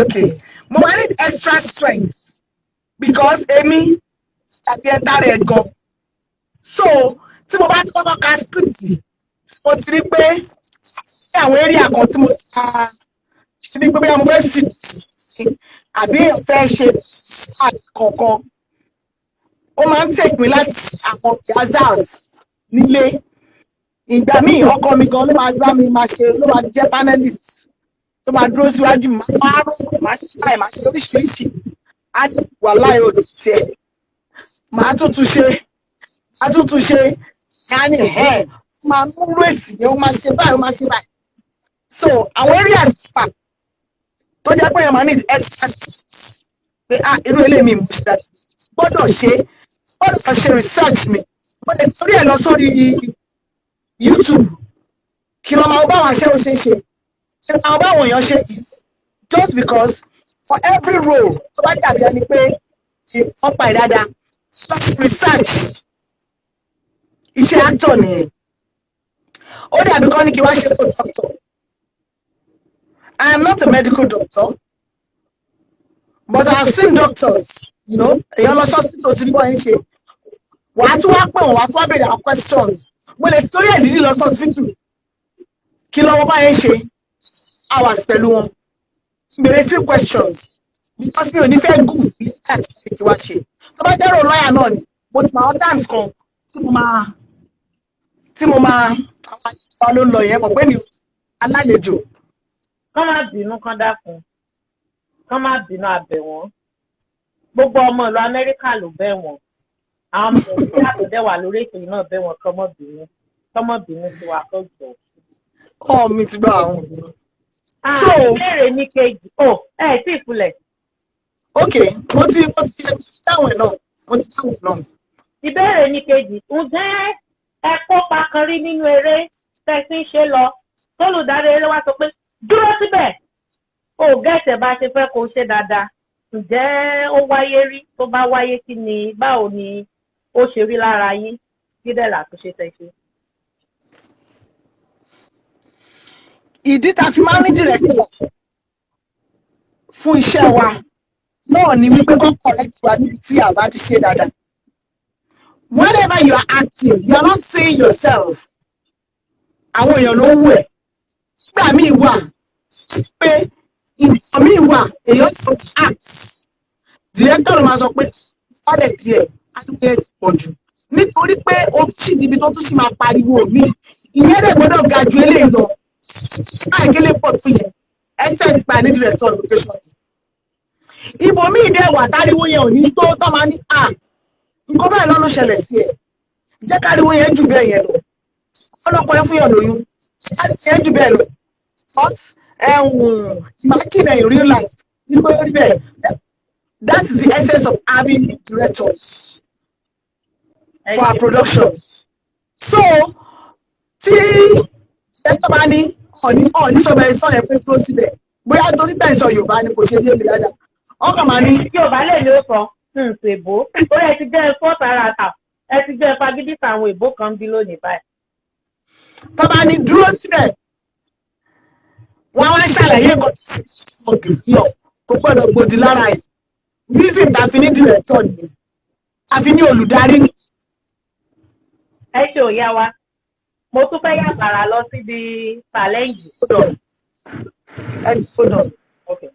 okay, mo máa need extra strength because èmi àti ẹ̀ dára ẹ̀ gan. So Tí mo bá ti kọ́kọ́ ka script, tí mo ti rí pé ní àwọn area kan tí mo ti ka ṣe ní pé bóyá mo fẹ́ sì àbí fẹ́ ṣe kankan, ó máa ń take mi láti àwọn rehearsals nílé. Ìgbà míì, ọkọ mi gan ló máa gbá mi, máa ṣe, ló máa jẹ́ panelist tó máa dúró síwájú mi, máa rò, máa ṣe báyìí, máa ṣe oríṣiríṣi. Á ní wàhálà òdì tiẹ̀, máa tún ṣe, máa tún ṣe. Á ní ẹ̀ máa mú rèsì yẹn, ó máa ṣe báyìí, ó máa ṣe báyìí. So àwọn areas wà tó jẹ́ pé èèyàn máa need extra skills pé, ah, irú eléyìí mi mo ṣe dáadáa, gbọ́dọ̀ ṣe research mi. Mo lè torí ẹ̀ lọ sórí YouTube kí lọ́ máa bá àwọn aṣẹ́wó ṣe é ṣe, ṣe máa bá àwọn èèyàn ṣe, just because for every role tó bá dàbí ẹni pé wọ́n pa ìdáadáa, research, iṣẹ́ actor nìyẹn. Ó dàbí kọ́ ní kí wá ṣe fún doctor. I am not a medical doctor, but I have seen doctors. Èèyàn lọ sọ́sítò tí wọ́n ń ṣe, wàá tún wá pè wọ́n, wàá tún wá béèrè àwọn questions. Mo lè torí ẹ̀ dídí lọ sọ́sítò kí lọ́wọ́ bá yẹn ṣe hours pẹ̀lú wọn, béèrè few questions, because mi ò ní fẹ́ goof láti ṣe kí wá ṣe. Tó bá jẹ́rò lọ́ọ̀yà náà ni, mo ti mọ àwọn times kan tí mo máa àwọn àlejò ló ń lọ yẹn, mọ̀ pé mi alálejò. Kán má bínú, kán dákun, kán má bínú, abẹ̀ wọ́n. Gbogbo ọmọ ìlú Amẹ́ríkà ló bẹ̀ wọ́n. Àwọn ọmọ Nàìjíríà tó dẹ̀ wà lórí ètò yìí náà bẹ̀ wọ́n. Kán má bínú, kán má bínú sí wa, kó jọ. Ọ̀ mi ti gbọ́ àwọn òbí. So ìbéèrè mi kejì, ó ẹ tí ì kulẹ̀. Ok, mo ti dáhùn ẹ̀ náà, mo ti dáhùn ẹ̀ náà. Ìbéèrè mi kejì: ǹjẹ́ ẹ kópa kan rí nínú eré tẹ́ ẹ ti ń ṣe lọ, tólùdarí eré wa sọ pé, "Dúró síbẹ̀, o gẹ̀ẹ́sẹ̀ bá ṣe fẹ́ kó o ṣe dáadáa"? Ǹjẹ́ ó wáyé rí? Tó bá wáyé, kí ni, báwo ni ó ṣe rí lára yín? Kí dẹ̀ làtúnṣe tẹ́ ṣe? Ìdí tá a fi máa ń ní director fún iṣẹ́ wa náà ni wípé kó correct wa níbi tí a bá ti ṣe dáadáa. Whenever you are acting, you are not seeing yourself. Àwọn èèyàn ló ń wù ẹ́. Nígbà míì wà pé nǹkan míì wà èèyàn tó act, director ló máa sọ pé ọ̀rẹ́ díẹ̀ àdúgbò ẹ̀ ti pọ̀ jù, nítorí pé o sì níbi tó tún sì máa pariwo mi, ìyẹn dẹ̀ gbọ́dọ̀ ga ju eléyìí lọ, àìkélé pọ̀ tó yẹ. Essence pa ní director location. Ibòmíì dẹ̀ wà táriwo yẹn ò ní tó tọ́, máa ní à nǹkan báyìí lọ́nà ṣẹlẹ̀ sí ẹ̀, jẹ́ káriwo yẹn jù bẹ́ẹ̀ yẹn lọ. Ọlọ́pàá yẹn fún yàn lóyún, káriwo yẹn jù bẹ́ẹ̀ lọ. Because imagine in real life nígbà rí bẹ́ẹ̀. That is the essence of having directors for our productions. So tí director bá ní ọ̀ní ọ̀ní sọ bẹ́ẹ̀ sọ yẹn pé dúró síbẹ̀, bóyá torí bẹ́ẹ̀ sọ Yorùbá ni kò ṣe yé mi dáadáa, wọ́n kàn máa ní. Yorùbá lè ní ó sọ èbó orí ẹ ti jẹ́ ẹ fọ́ tààràtà, ẹ ti jẹ́ ẹ fagídí sàwọn èbó kan bí lónìí báyìí. Tó bá ní dúró síbẹ̀, wọ́n á wá ṣàlàyé nǹkan tí wọ́n kì í fi ọ kò gbọ́dọ̀ gbòdì lára ẹ̀. Reason tá a fi ní director nìyẹn, a fi ní olùdarí ní. Ẹ ṣe òyà wa, mo tún fẹ́ yàgbàrà lọ síbi challenge. Hold on. Ẹ hold on. Okay.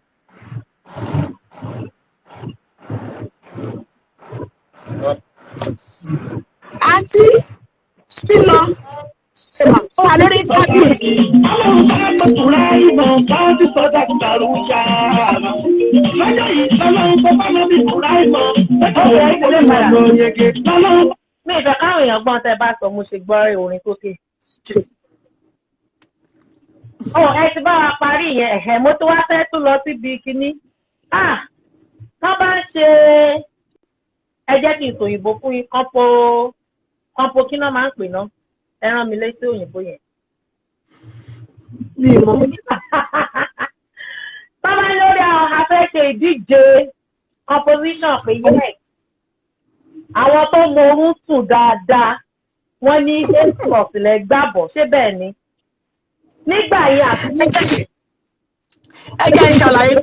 Àǹtí tí lọ ṣe mà ó wà lórí interview. Lọ́jọ́ yìí, lọ́lọ́run tó bá lọ́bì Kùráìmọ̀. Mi ìfẹ́ káwọn èèyàn gbọ́n tẹ́ bá sọ, mo ṣe gbọ́ orin sókè. Ó ẹ ti bá wa parí ìyẹn. Ẹ̀hẹ̀, mo tún wá fẹ́ tún lọ síbi kínní. Ah, tán bá ń ṣe, ẹ jẹ́ kí n sòyìnbó fún yín, kánpó kánpó, kí náà máa ń pè náà? Ẹ rán mi létí òyìnbó yẹn. Mi mọ̀. Tán bá lórí àwọn afẹ́ ṣe ìdíje composition pé yes, àwọn tó mọ orún sùn dáadáa, wọ́n ní 8+ lẹ gbàbọ̀, ṣé bẹ́ẹ̀ ni nígbà yẹn àti nígbà yẹn? Ẹ jẹ́ n ṣàlàyé.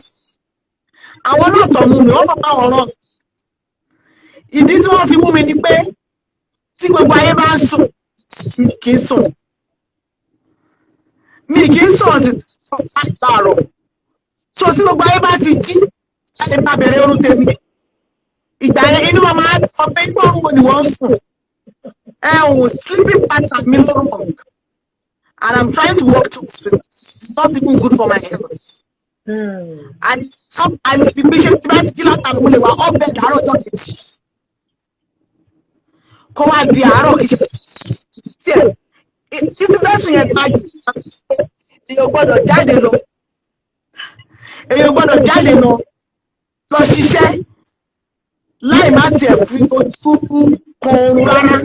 Àwọn náà tọ̀ mú mi, wọ́n mọ̀ páwọn rán mi. Ìdí tí wọ́n fi mú mi ni pé tí gbogbo ayé bá ń sùn Mi kì í sùn, mi kì í sùn ọ̀tí láàárọ̀. So tí gbogbo ayé bá ti jí, ẹ máa bẹ̀rẹ̀ oorun tèmi. Ìgbà yẹn, inú wa máa sọ pé inú oorun wo ni wọ́n ń sùn. Ẹ̀hún sleeping pattern mi ló wrong and I'm trying to work towards it. It's not even good for my health. And I'm the patient tí bá ti jí látàrí, mo lè wà up bed àárọ̀ ọjọ́ kejì, kó wá di àárọ̀ kìí ṣe tiẹ̀ títí fẹ́sùn yẹn gba. Èèyàn gbọ́dọ̀ jáde lọ, èèyàn gbọ́dọ̀ jáde lọ lọ ṣiṣẹ́ láì má tiẹ̀ fi ojú kan oorun rárá.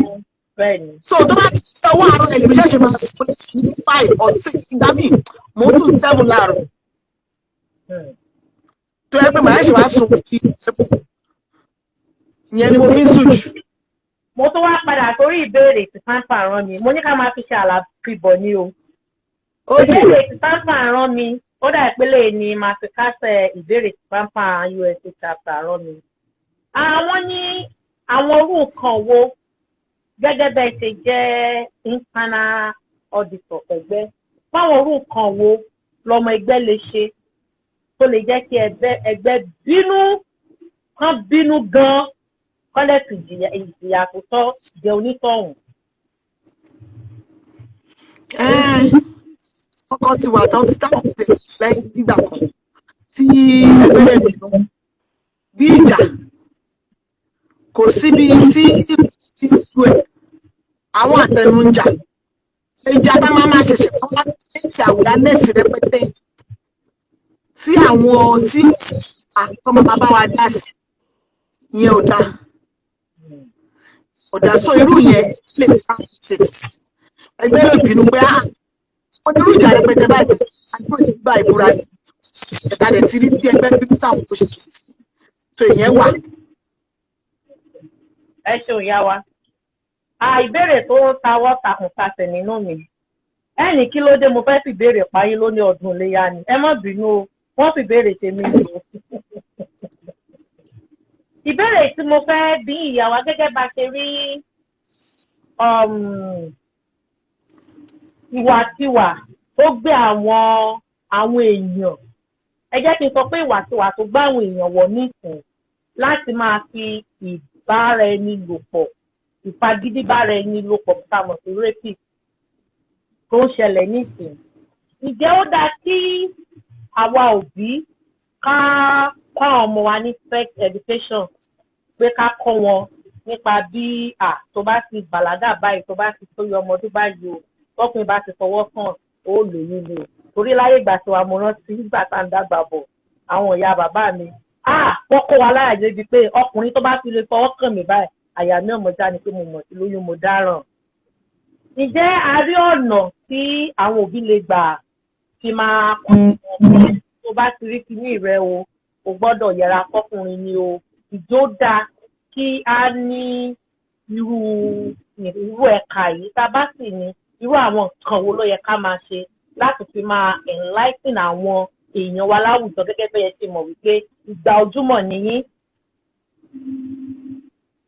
So tó bá ti ṣe ọwọ́ àárọ̀ ẹ̀, lèmi ṣẹ̀ṣẹ̀ máa sùn ní 5 or 6. Ìgbà míì, mò ń sùn 7 láàárọ̀, tó yẹ pé màá ṣe wá sùn kí ìyẹn ni mo fi ń sùn jù. Mo tún wá padà sórí ìbéèrè tí Pampa rán mi. Mo ní ká máa fi ṣe àlàfibọ̀ ní o. Ìbéèrè tí Pampa rán mi, ó dà ìpele ni màá fi kásẹ̀ ìbéèrè tí Pampa USA chapter rán mi. Àwọn ní àwọn orú nǹkan wo, gẹ́gẹ́ bẹ́ẹ̀ ṣe jẹ́ internal auditor ẹgbẹ́, fáwọn orú nǹkan wo lọmọ ẹgbẹ́ lè ṣe tó lè jẹ́ kí ẹgbẹ́ bínú, kán bínú gan-an, kọ́lẹ̀ fi ìjìyà tó tọ́ jẹ onítọ̀hún? Ọkọ ti wà tán tí táwọn ti lẹ́yìn nígbà kan tí ẹgbẹ́ rẹ̀ bínú bí ìjà kò síbi tí tí sú ẹ̀, àwọn àtẹnu ń jà, ìjà tá máa máa ṣẹ̀ṣẹ̀ wọ́n wá ti awareness rẹpẹtẹ tí àwọn tí àtọmọ máa bá wa dá sí, ìyẹn ò dáa, ò dáa. So irú yẹn lè fa it, ẹgbẹ́ lè bínú pé ah, onírú ìjà rẹpẹtẹ báyìí, àdúrà ìgbà ìbúra yìí, ẹ̀ka rẹ̀ ti rí tí ẹgbẹ́ bínú sáwọn tó ṣe sí. So ìyẹn wà. Ẹ ṣeun, ìyá wa. Ìbéèrè tó ń tawọ́ takùn tasẹ̀ nínú mi, ẹnì kí ló dé, mo fẹ́ fi ìbéèrè parí lóní ọdún iléyà ni. Ẹ má bínú o, wọ́n fi ìbéèrè ṣe mí ni o. Ìbéèrè tí mo fẹ́ bí ìyá wa, gẹ́gẹ́ bá ṣe rí ìwàkiwà tó gbé àwọn èèyàn, ẹ jẹ́ kí n sọ pé ìwàkiwà tó gbé àwọn èèyàn wọ̀ nísìn láti máa fi ìbára ẹni lò pọ̀, ìfagídí bára ẹni lò pọ̀, tá a mọ̀ sí rape, tó ń ṣẹlẹ̀ nísìn, ǹjẹ́ ó dáa kí àwa òbí ká kọ́ àwọn ọmọ wa ní sex education, pé ká kọ́ wọn nípa bí à tó bá ti bàlágà báyìí, tó bá ti tó yọ ọmọ ọdún báyìí o, tọkùnrin bá ti fọwọ́ kàn, ó lóyún ni o? Torí láyé ìgbà tí wa, mo rántí nígbà tá à ń dàgbà bọ̀, àwọn ìyá bàbá mi, ah, wọ́n kó wa láyà débi pé ọkùnrin tó bá ti lè fọwọ́ kàn mí báyìí, àyà mi ọmọ já ni pé mo mọ̀ sí lóyún, mo dáràn. Ǹjẹ́ a rí ọ̀nà tí àwọn òbí lè gbà fi máa kọ́ ọmọ, tó bá ti rí kíní rẹ o, o gbọ́dọ̀ yẹra fọkùnrin ni o? Ìjó dáa kí a ní irú ẹ̀ka yìí? Tá a bá sì ní, irú àwọn nǹkan wo ló yẹ ká máa ṣe láti fi máa enlighten àwọn èèyàn wa láwùjọ, gẹ́gẹ́ bẹ́ẹ̀ ṣe mọ̀ wípé ìgbà ojúmọ̀ nìyí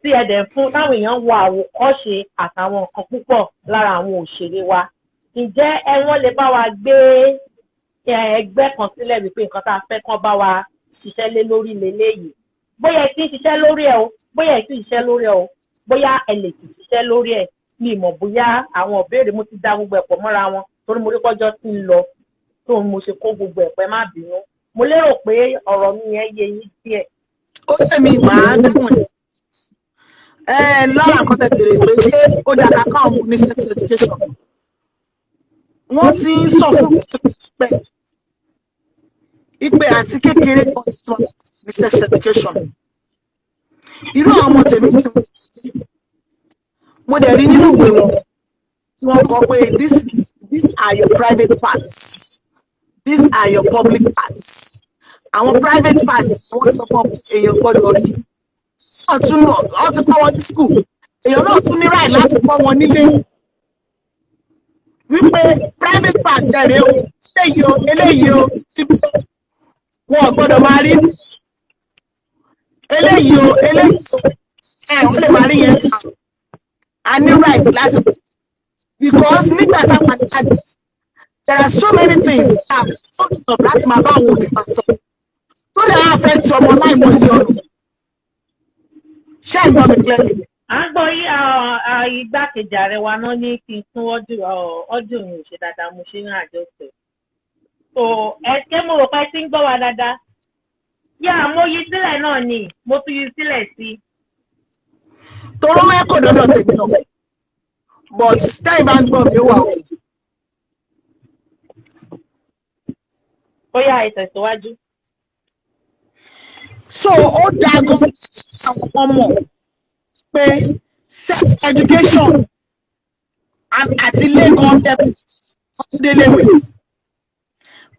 tí ẹ dẹ̀ ń fún táwọn èèyàn ń wo àwòkọ́ṣe àtàwọn nǹkan púpọ̀ lára àwọn òṣèré wa? Ǹjẹ́ ẹ wọ́n lè bá wa gbé ẹgbẹ́ kan sílẹ̀ wípé nǹkan tá a fẹ́ kán bá wa ṣiṣẹ́ lé lórí leléyìí? Bóyá ẹ ti ń ṣiṣẹ́ lórí ẹ o, bóyá ẹ ti ń ṣiṣẹ́ lórí ẹ o, bóyá ẹ lè ti ṣiṣẹ́ lórí ẹ, mi mọ̀ bóyá àwọn ìbéèrè mo ti dá gbogbo ẹ̀ pọ̀ mọ́ra wọn, torí mo rí pọ́jọ́ tí ń lọ tó mo ṣe kó gbogbo ẹ̀ pẹ́. Má bínú, mo lérò pé ọ̀rọ̀ mi yẹn yé yín díẹ̀. Ó tẹ̀mí, màá dáhùn ẹ̀. Ẹ lára nǹkan tẹ̀ bèrè pé ṣé ó dáa ká káwọn ọmọ ní sex education, wọ́n ti ń sọ fún mi tipẹ́tipẹ́ ìpè àti kékeré kan tí wọ́n ní sex education. Irú àwọn ọmọ tèmi tí mo dẹ̀ rí nínú ìwé wọn tí wọ́n kọ pé these are your private parts, these are your public parts. Àwọn private parts, wọ́n sọ fún ọ pé èèyàn gbọ́dọ̀ rí. Wọ́n tún wọ́n ti kọ́ wọn ní school, èèyàn náà tún ní right láti kọ́ wọn nílé wípé private parts ẹ̀ rèé o, eléyìí o, eléyìí o, síbi wọn ò gbọ́dọ̀ máa rí eléyìí o, eléyìí o, ẹ wọ́n lè máa rí yẹn ta. A ní right láti Because nígbà táwọn àgbẹ̀, there are so many things that ó sọ láti máa bá àwọn òbí wa sọ tó lè affect ọmọ láìmọye ọ̀nà. Ṣé ẹ̀ ń gbọ́ mi clearly? À ń gbọ́ yí. Igbákejì ààrẹ wa náà ní kí n tún audio mi ò ṣe dáadáa, mo ṣe ń àjọṣe. So ẹ ṣé, mo rò pé ẹ ti ń gbọ́ wa dáadáa. Yá, mo yí sílẹ̀ náà ni, mo tún yí sílẹ̀ sí i. Toró mẹ́kò dọ́dọ̀ tèmi náà, but tẹ́yìn bá ń gbọ́ mi, ó wà òkè. Ó yá, ìtẹ̀síwájú. So ó dáa gan àwọn ọmọ pé sex education àti ilé gan déléwé,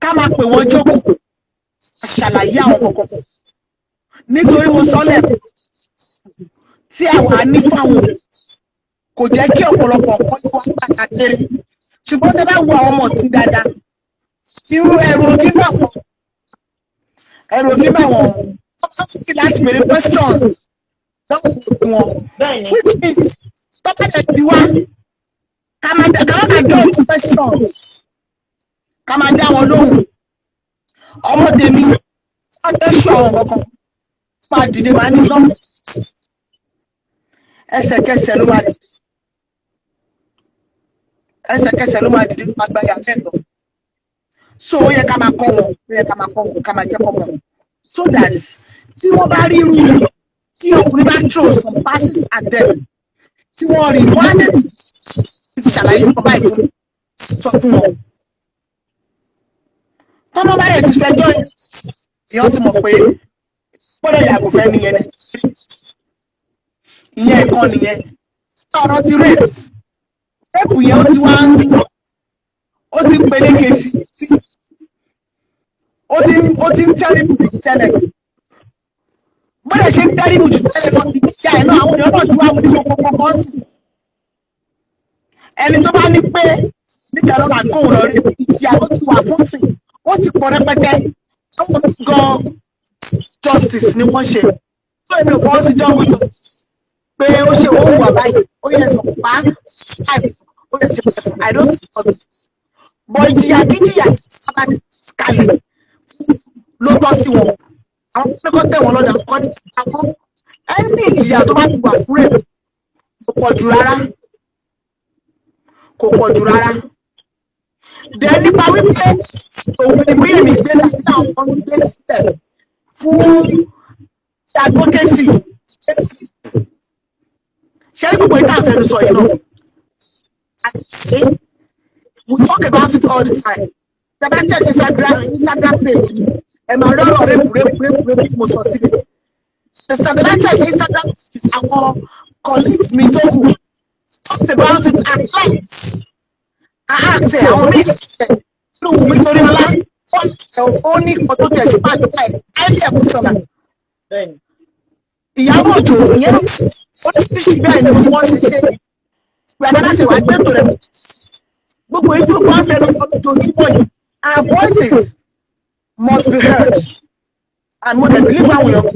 ká máa pè wọ́n jókòó, ṣàlàyé àwọn kọ̀ọ̀kan, nítorí mo sọ lẹ́ẹ̀kan tí àwa ní fáwọn òbí kò jẹ́ kí ọ̀pọ̀lọpọ̀ nǹkan ní wọ́n gbàtà kéré. Ṣùgbọ́n tẹ́ bá wo àwọn ọmọ sí dáadáa, irú ẹrù òkè bá wọn, ẹrù òkè bá wọn, wọ́n bá fi láti béèrè questions lọ́wọ́ òbí wọn, which means tọ́pẹ́ lè bí wá, ká má dodge questions, ká máa dá wọn lóhùn. Ọmọ tèmi, wọ́n tẹ́ ṣọ àwọn kankan, máa dìde, máa ní sọ́mù, ẹsẹ̀kẹsẹ̀ ló máa dìde, ẹsẹ̀kẹsẹ̀ ló máa dìde, ló máa gba yàrá ẹ̀tọ́. So ó yẹ ká máa kọ́ wọn, ó yẹ ká máa kọ́ wọn, ká máa jẹ́ kọ́ wọn, so that tí wọ́n bá rí irú tí ọkùnrin bá throw some passes at them, tí wọ́n rí, wọ́n á tètè ti ṣàlàyé nǹkan báyìí fún mi, sọ fún wọn. Tọ́mọ bá rẹ̀ ti fẹjọ́, èèyàn ti mọ̀ pé gbọ́dọ̀ yàgò fẹ́ nìyẹn ni. Ìyẹn ẹ̀kan nìyẹn. Ọ̀rọ̀ ti rape, rape yẹn, ó ti wá ń, ó ti ń peléke sí, ó ti ń terrible jù tẹ́lẹ̀. Bọ́dẹ̀ ṣe ń terrible jù tẹ́lẹ̀ lọ, ìjà ẹ̀ náà, àwọn èèyàn náà ti wá mú ní kókó kan sí. Ẹni tó bá ní pé níta lọ́la kóun lọ rí, ìjìyà tó ti wà fún sìn, ó ti pọ̀ rẹpẹtẹ. Àwọn gan justice ni wọ́n ṣe tó. Èmi ò fọwọ́ sí jungle justice pé ó ṣe ó wà báyìí, ó yẹ sọ̀kò pa ó yẹ ṣe pẹ̀lú. I don't support it, but ìjìyà kíjìyà tí wọ́n bá ti kalẹ̀ ló tọ́ sí wọn. Àwọn tó kọ́ tẹ̀ wọ́n lọ́dà kọ́ ní àwọn ẹni ìjìyà tó bá ti wà fún rẹ̀ kò pọ̀ jù rárá, kò pọ̀ jù rárá. Dẹ̀ nípa wípé òun ni bí èmi gbé láti àwọn kan gbé sílẹ̀ fún advocacy, ṣé ní gbogbo ìta àfẹnusọ yìí náà àti ṣe, we talk about it all the time. Tẹ́ bá check Instagram page mi, ẹ máa rí ọ̀rọ̀ rape, rape, rape, rape tí mo sọ síbẹ̀. Tẹ́ bá check Instagram pages àwọn colleagues mi tó kù, talked about it at length. Àti àwọn míì tẹ̀ nínú mi torí ọlá ó ní nǹkan tó tẹ̀ sí máa jọba ẹ̀ highly emotional. Ìyábọ̀ Òjó, ìyẹn ló oríṣiríṣi bẹ́ẹ̀ ni wọ́n ṣe ṣe gbàdá láti wá gbé ètò rẹ̀. Gbogbo èyí tí ó bá fẹ́ lọ sọ lójoojúmọ́ yìí, our voices must be heard, and mo dẹ̀ believe àwọn èèyàn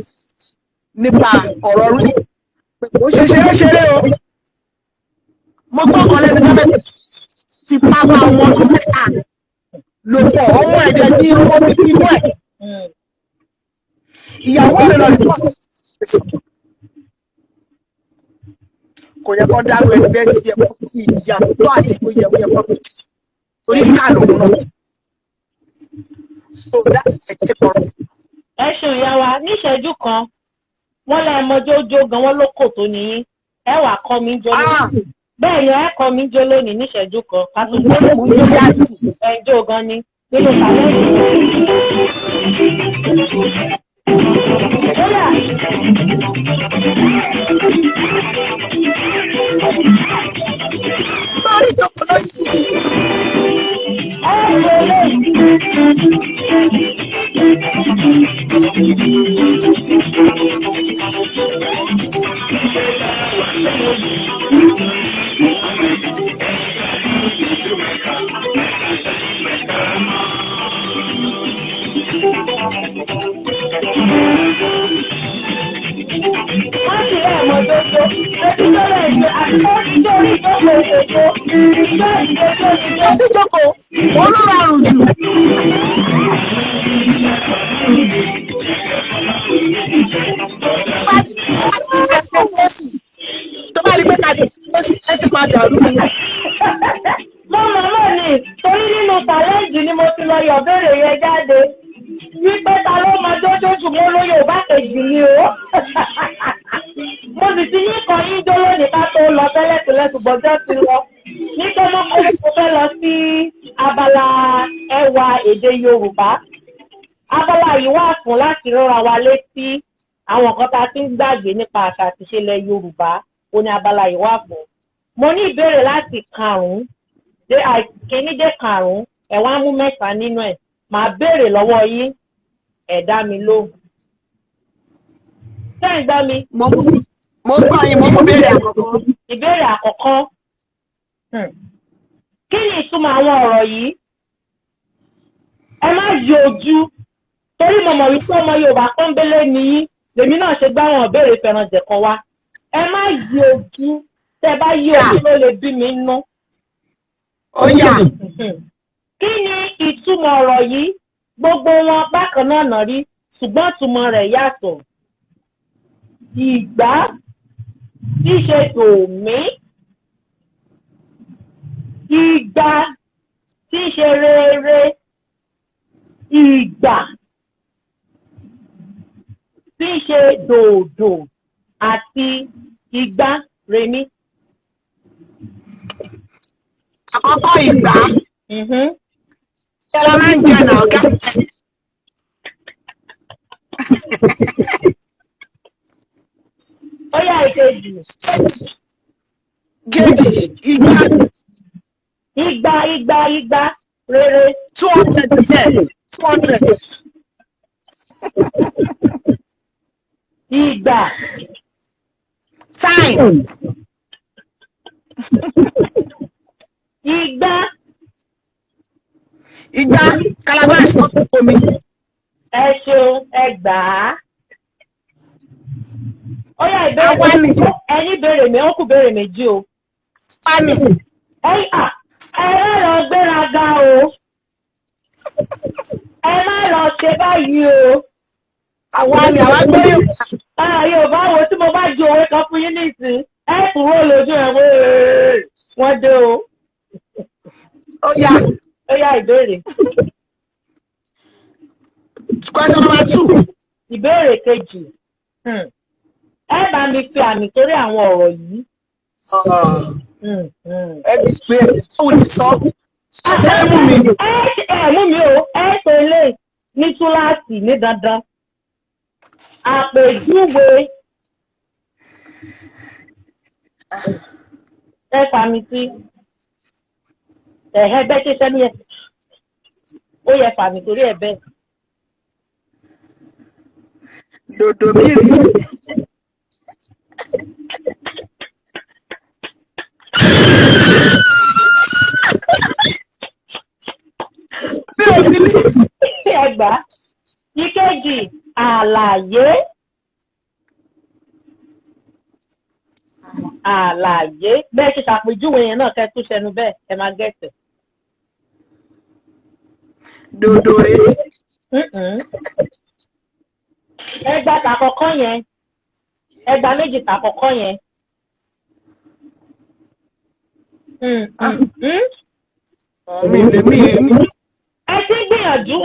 nípa ọ̀rọ̀ rí kò ṣe ṣeré ṣeré o. Mo gbọ́ ọ̀kan lẹ́nu mẹ́ta fipá bá ọmọ ọdún 3 lò pọ̀, ọmọ ẹ̀dẹ̀ ní ọmọ bíbí inú ẹ̀. Ìyàwó rẹ̀ lọ report. Kò yẹ kó dárú ẹni bẹ́ẹ̀ sí ẹ̀kọ́ tí ìjìyà tó tọ́ àti tó yẹ, ó yẹ kó fi torí ká lòun náà. So that's my take on it. Ẹ ṣeun, ìyá wa. Níṣẹ́jú kan, wọ́n lẹ́ mọjọ́ jó gan, wọ́n ló kò tó níyín. Ẹ wà kọ́ mi jó lónìí. Bẹ́ẹ̀ ni, ẹ kọ́ mi jó lónìí níṣẹ́jú kan ká tó Mo ń jó yàtì. Ẹ jó gan ni nínú kàlẹ́. Kódà Sọ́rí, ìjókòó lóyún sí. Ẹ wo eléyìí. Wọ́n sì lẹ́ẹ̀ mọ tó tó lójú tó lè ṣe àti tó tó Orí ìjókòó ìjó ìjó ìjó ìjó. Oníjókòó, òun ló rọrùn jù. Tó bá rí pé ká dé ẹsẹ̀ máa dàrú ni. Mo mọ̀ mọ̀ ni, torí nínú challenge ni mo ti lọ yọ béèrè yẹn jáde. Wípé ta ló mọ jójó jù, mo ló Yorùbá kejì ni o. Mo sì ti ní kan yín jó lónìí ká tó lọ tẹ́lẹ̀tẹ́lẹ̀, ṣùgbọ́n jọ́ ti lọ. Nítorí mo fẹ́ lọ sí abala ẹwà èdè Yorùbá. Abala yìí wà fún láti rọra wa létí àwọn nǹkan tá a ti ń gbàgbé nípa àṣà àti ìṣẹ̀lẹ̀ Yorùbá. Ó ní abala yìí wà fún. Mo ní ìbéèrè láti karùn-ún dé àìkíní dé karùn-ún, ẹ̀ wá mú mẹ́ta nínú ẹ̀. Màá béèrè lọ́wọ́ yín, ẹ dá mi lóhùn. Ṣé ẹ̀ ń gbọ́ mi? Mo gbọ́ yín, mo mú béèrè àkọ́kọ́. Ìbéèrè àkọ́kọ́. Kí ni ìtumọ̀ àwọn ọ̀rọ̀ yìí? Ẹ má yí ojú, torí mo mọ̀ wípé ọmọ Yorùbá pọ́nbélé ni yín, lèmi náà ṣe gbá wọn ìbéèrè fẹ̀rànjẹ̀kọ wá. Ẹ má yí ojú, tẹ́ bá yí ojú ló lè bí mi nú. Ó yá. Kí ni ìtumọ̀ ọ̀rọ̀ yìí? Gbogbo wọn bákan náà nà rí, ṣùgbọ́n ìtumọ̀ rẹ̀ yàtọ̀. Ìgbá tí ṣe tòmí, ìgbà tí ṣe rere, ìgbà tí ṣe dòdò àti ìgbà remi. Àkọ́kọ́, ìgbà. Ṣé la máa ń jẹ náà ọ̀gá? Ó yá, ìkejì. Kejì, ìgbà. Igba, igba, igba rere. 200 yẹ, 200. Ìgbà. Time. Igba. Ìgbà calabash tó tó omi. Ẹ ṣeun, ẹ gbà á. Ó yá, ìbéèrè. Àwa ni. Ẹni béèrè mi, ó kù béèrè méjì o. Pani. Ẹ à, ẹ má lọ gbéraga o. Ẹ má lọ ṣe báyìí o. Àwa ni àwa gbé Yorùbá. Ah, Yorùbá wo, tí mo bá ju òwe kan fún yín nísìn, ẹ kúrò lójú ẹ wé wọ́n dé o. Ó yá. Ó yá, ìbéèrè. Question number 2. Ìbéèrè kejì. Ẹ bá mi fi àmì sórí àwọn ọ̀rọ̀ yìí. Ẹ gbé ẹ lè sọ. Ṣé ẹ mú mi? Ẹ mú mi o, ẹ tó ilé ní túláàsì ní dandan. Àpèjúwe, ẹ fà mí sí. Ẹ̀hẹ́, bẹ́ẹ̀ ṣe sẹ́ni ẹ̀. Ó yẹ fà mí torí ẹ̀ bẹ́ẹ̀. Dòdò mi rí. Mi ò bí ní. Ẹ gbà á. Ìkejì, àlàyé. Àlàyé. Bẹ́ẹ̀ ṣe ṣàpèjúwe yẹn náà, kẹ́ tún ṣẹnu bẹ́ẹ̀, ẹ máa gẹ̀ẹ́sẹ̀. Dòdò rè. Ẹgbà tàkọ́kọ́ yẹn. Ẹgbà méjì tàkọ́kọ́ yẹn. Mi lè mi mi. Ẹ ti ń gbìyànjú.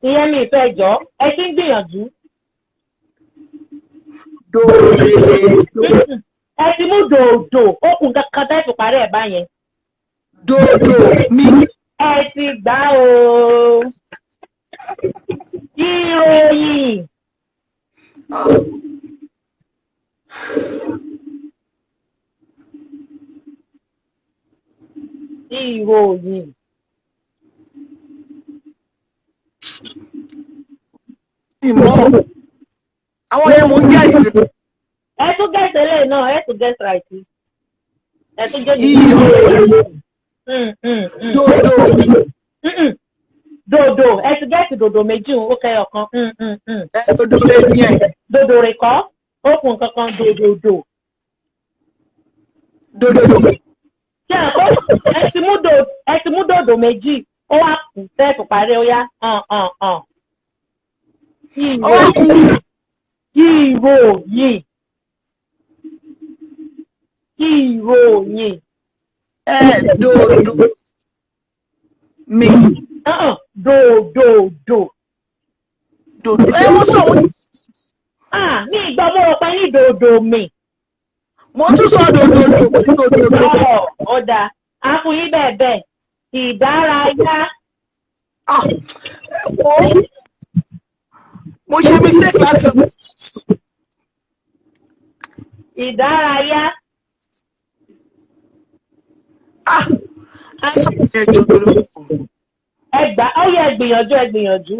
Ìyẹn mi ìfẹ́ jọ. Ẹ ti ń gbìyànjú. Dòdò. Ẹ ti mú dòdò. Ó kù kankan tẹ́ fi parí ẹ̀ báyẹn. Dòdò mi. Ẹ ti gbà o. Ìròyìn. Ìròyìn. Ìmọ̀. Àwọn yẹn mo gẹ̀ẹ́sì. Ẹ tún gẹ̀ẹ́sì eléyìí náà, ẹ tún gẹ̀ẹ́sì right. Ẹ tún gẹ̀ẹ́sì. Ìròyìn. Dòdò mi. Dòdò, ẹ ti gẹ̀ẹ́sì dòdò méjì, ó kẹyọ kan. Ẹ dòdò lè ní ẹ̀. Dòdò rè kọ́, ó kù kankan dòdòdò. Dòdòdò. Ṣé ẹ kó ẹ ti mú dòdò méjì, ó wá kù tẹ́ẹ̀tù parí, ó yá hàn hàn hàn. Ó wá kú. Ìròyìn. Ìròyìn. Ẹ dòdò mi. Hàn dòdòdò. Dòdò ẹ wọ́n sọ wọ́n. Ah, mi ìgbọ́, mo rò pé ní dòdò mi. Mo tún sọ dòdòdò, mo ní dòdòdò. Ọ̀ ó dáa. A fún yín bẹ́ẹ̀ bẹ́ẹ̀. Ìdárayá. Ah, ẹ wo, mo ṣe mistake láti lọ. Ìdárayá. Ah, ẹ ẹ jọ torí. Ẹ gbà ó yẹ, ẹ gbìyànjú, ẹ gbìyànjú.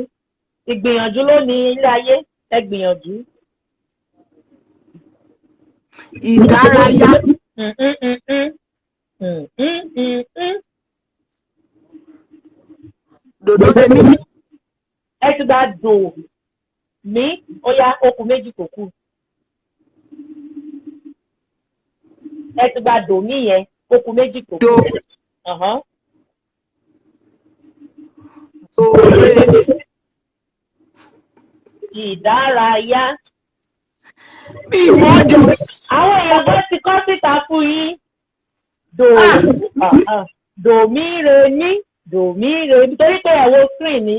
Ìgbìyànjú ló ní ilé ayé. Ẹ gbìyànjú. Ìdárayá. Dòdò rẹ mi. Ẹ ti gba dò mí, ó yá, okùn méjì tó kù. Ẹ ti gba dò mí yẹn, okùn méjì tó kù. Dò. Dò rẹ. Ìdárayá. Mi ìmọ̀ ọjọ́. Àwọn èèyàn bá ti kọ́ síta fún yín. Dò dò mí re mí, dò mí re mí, torí pé ẹ̀ wo screen ni.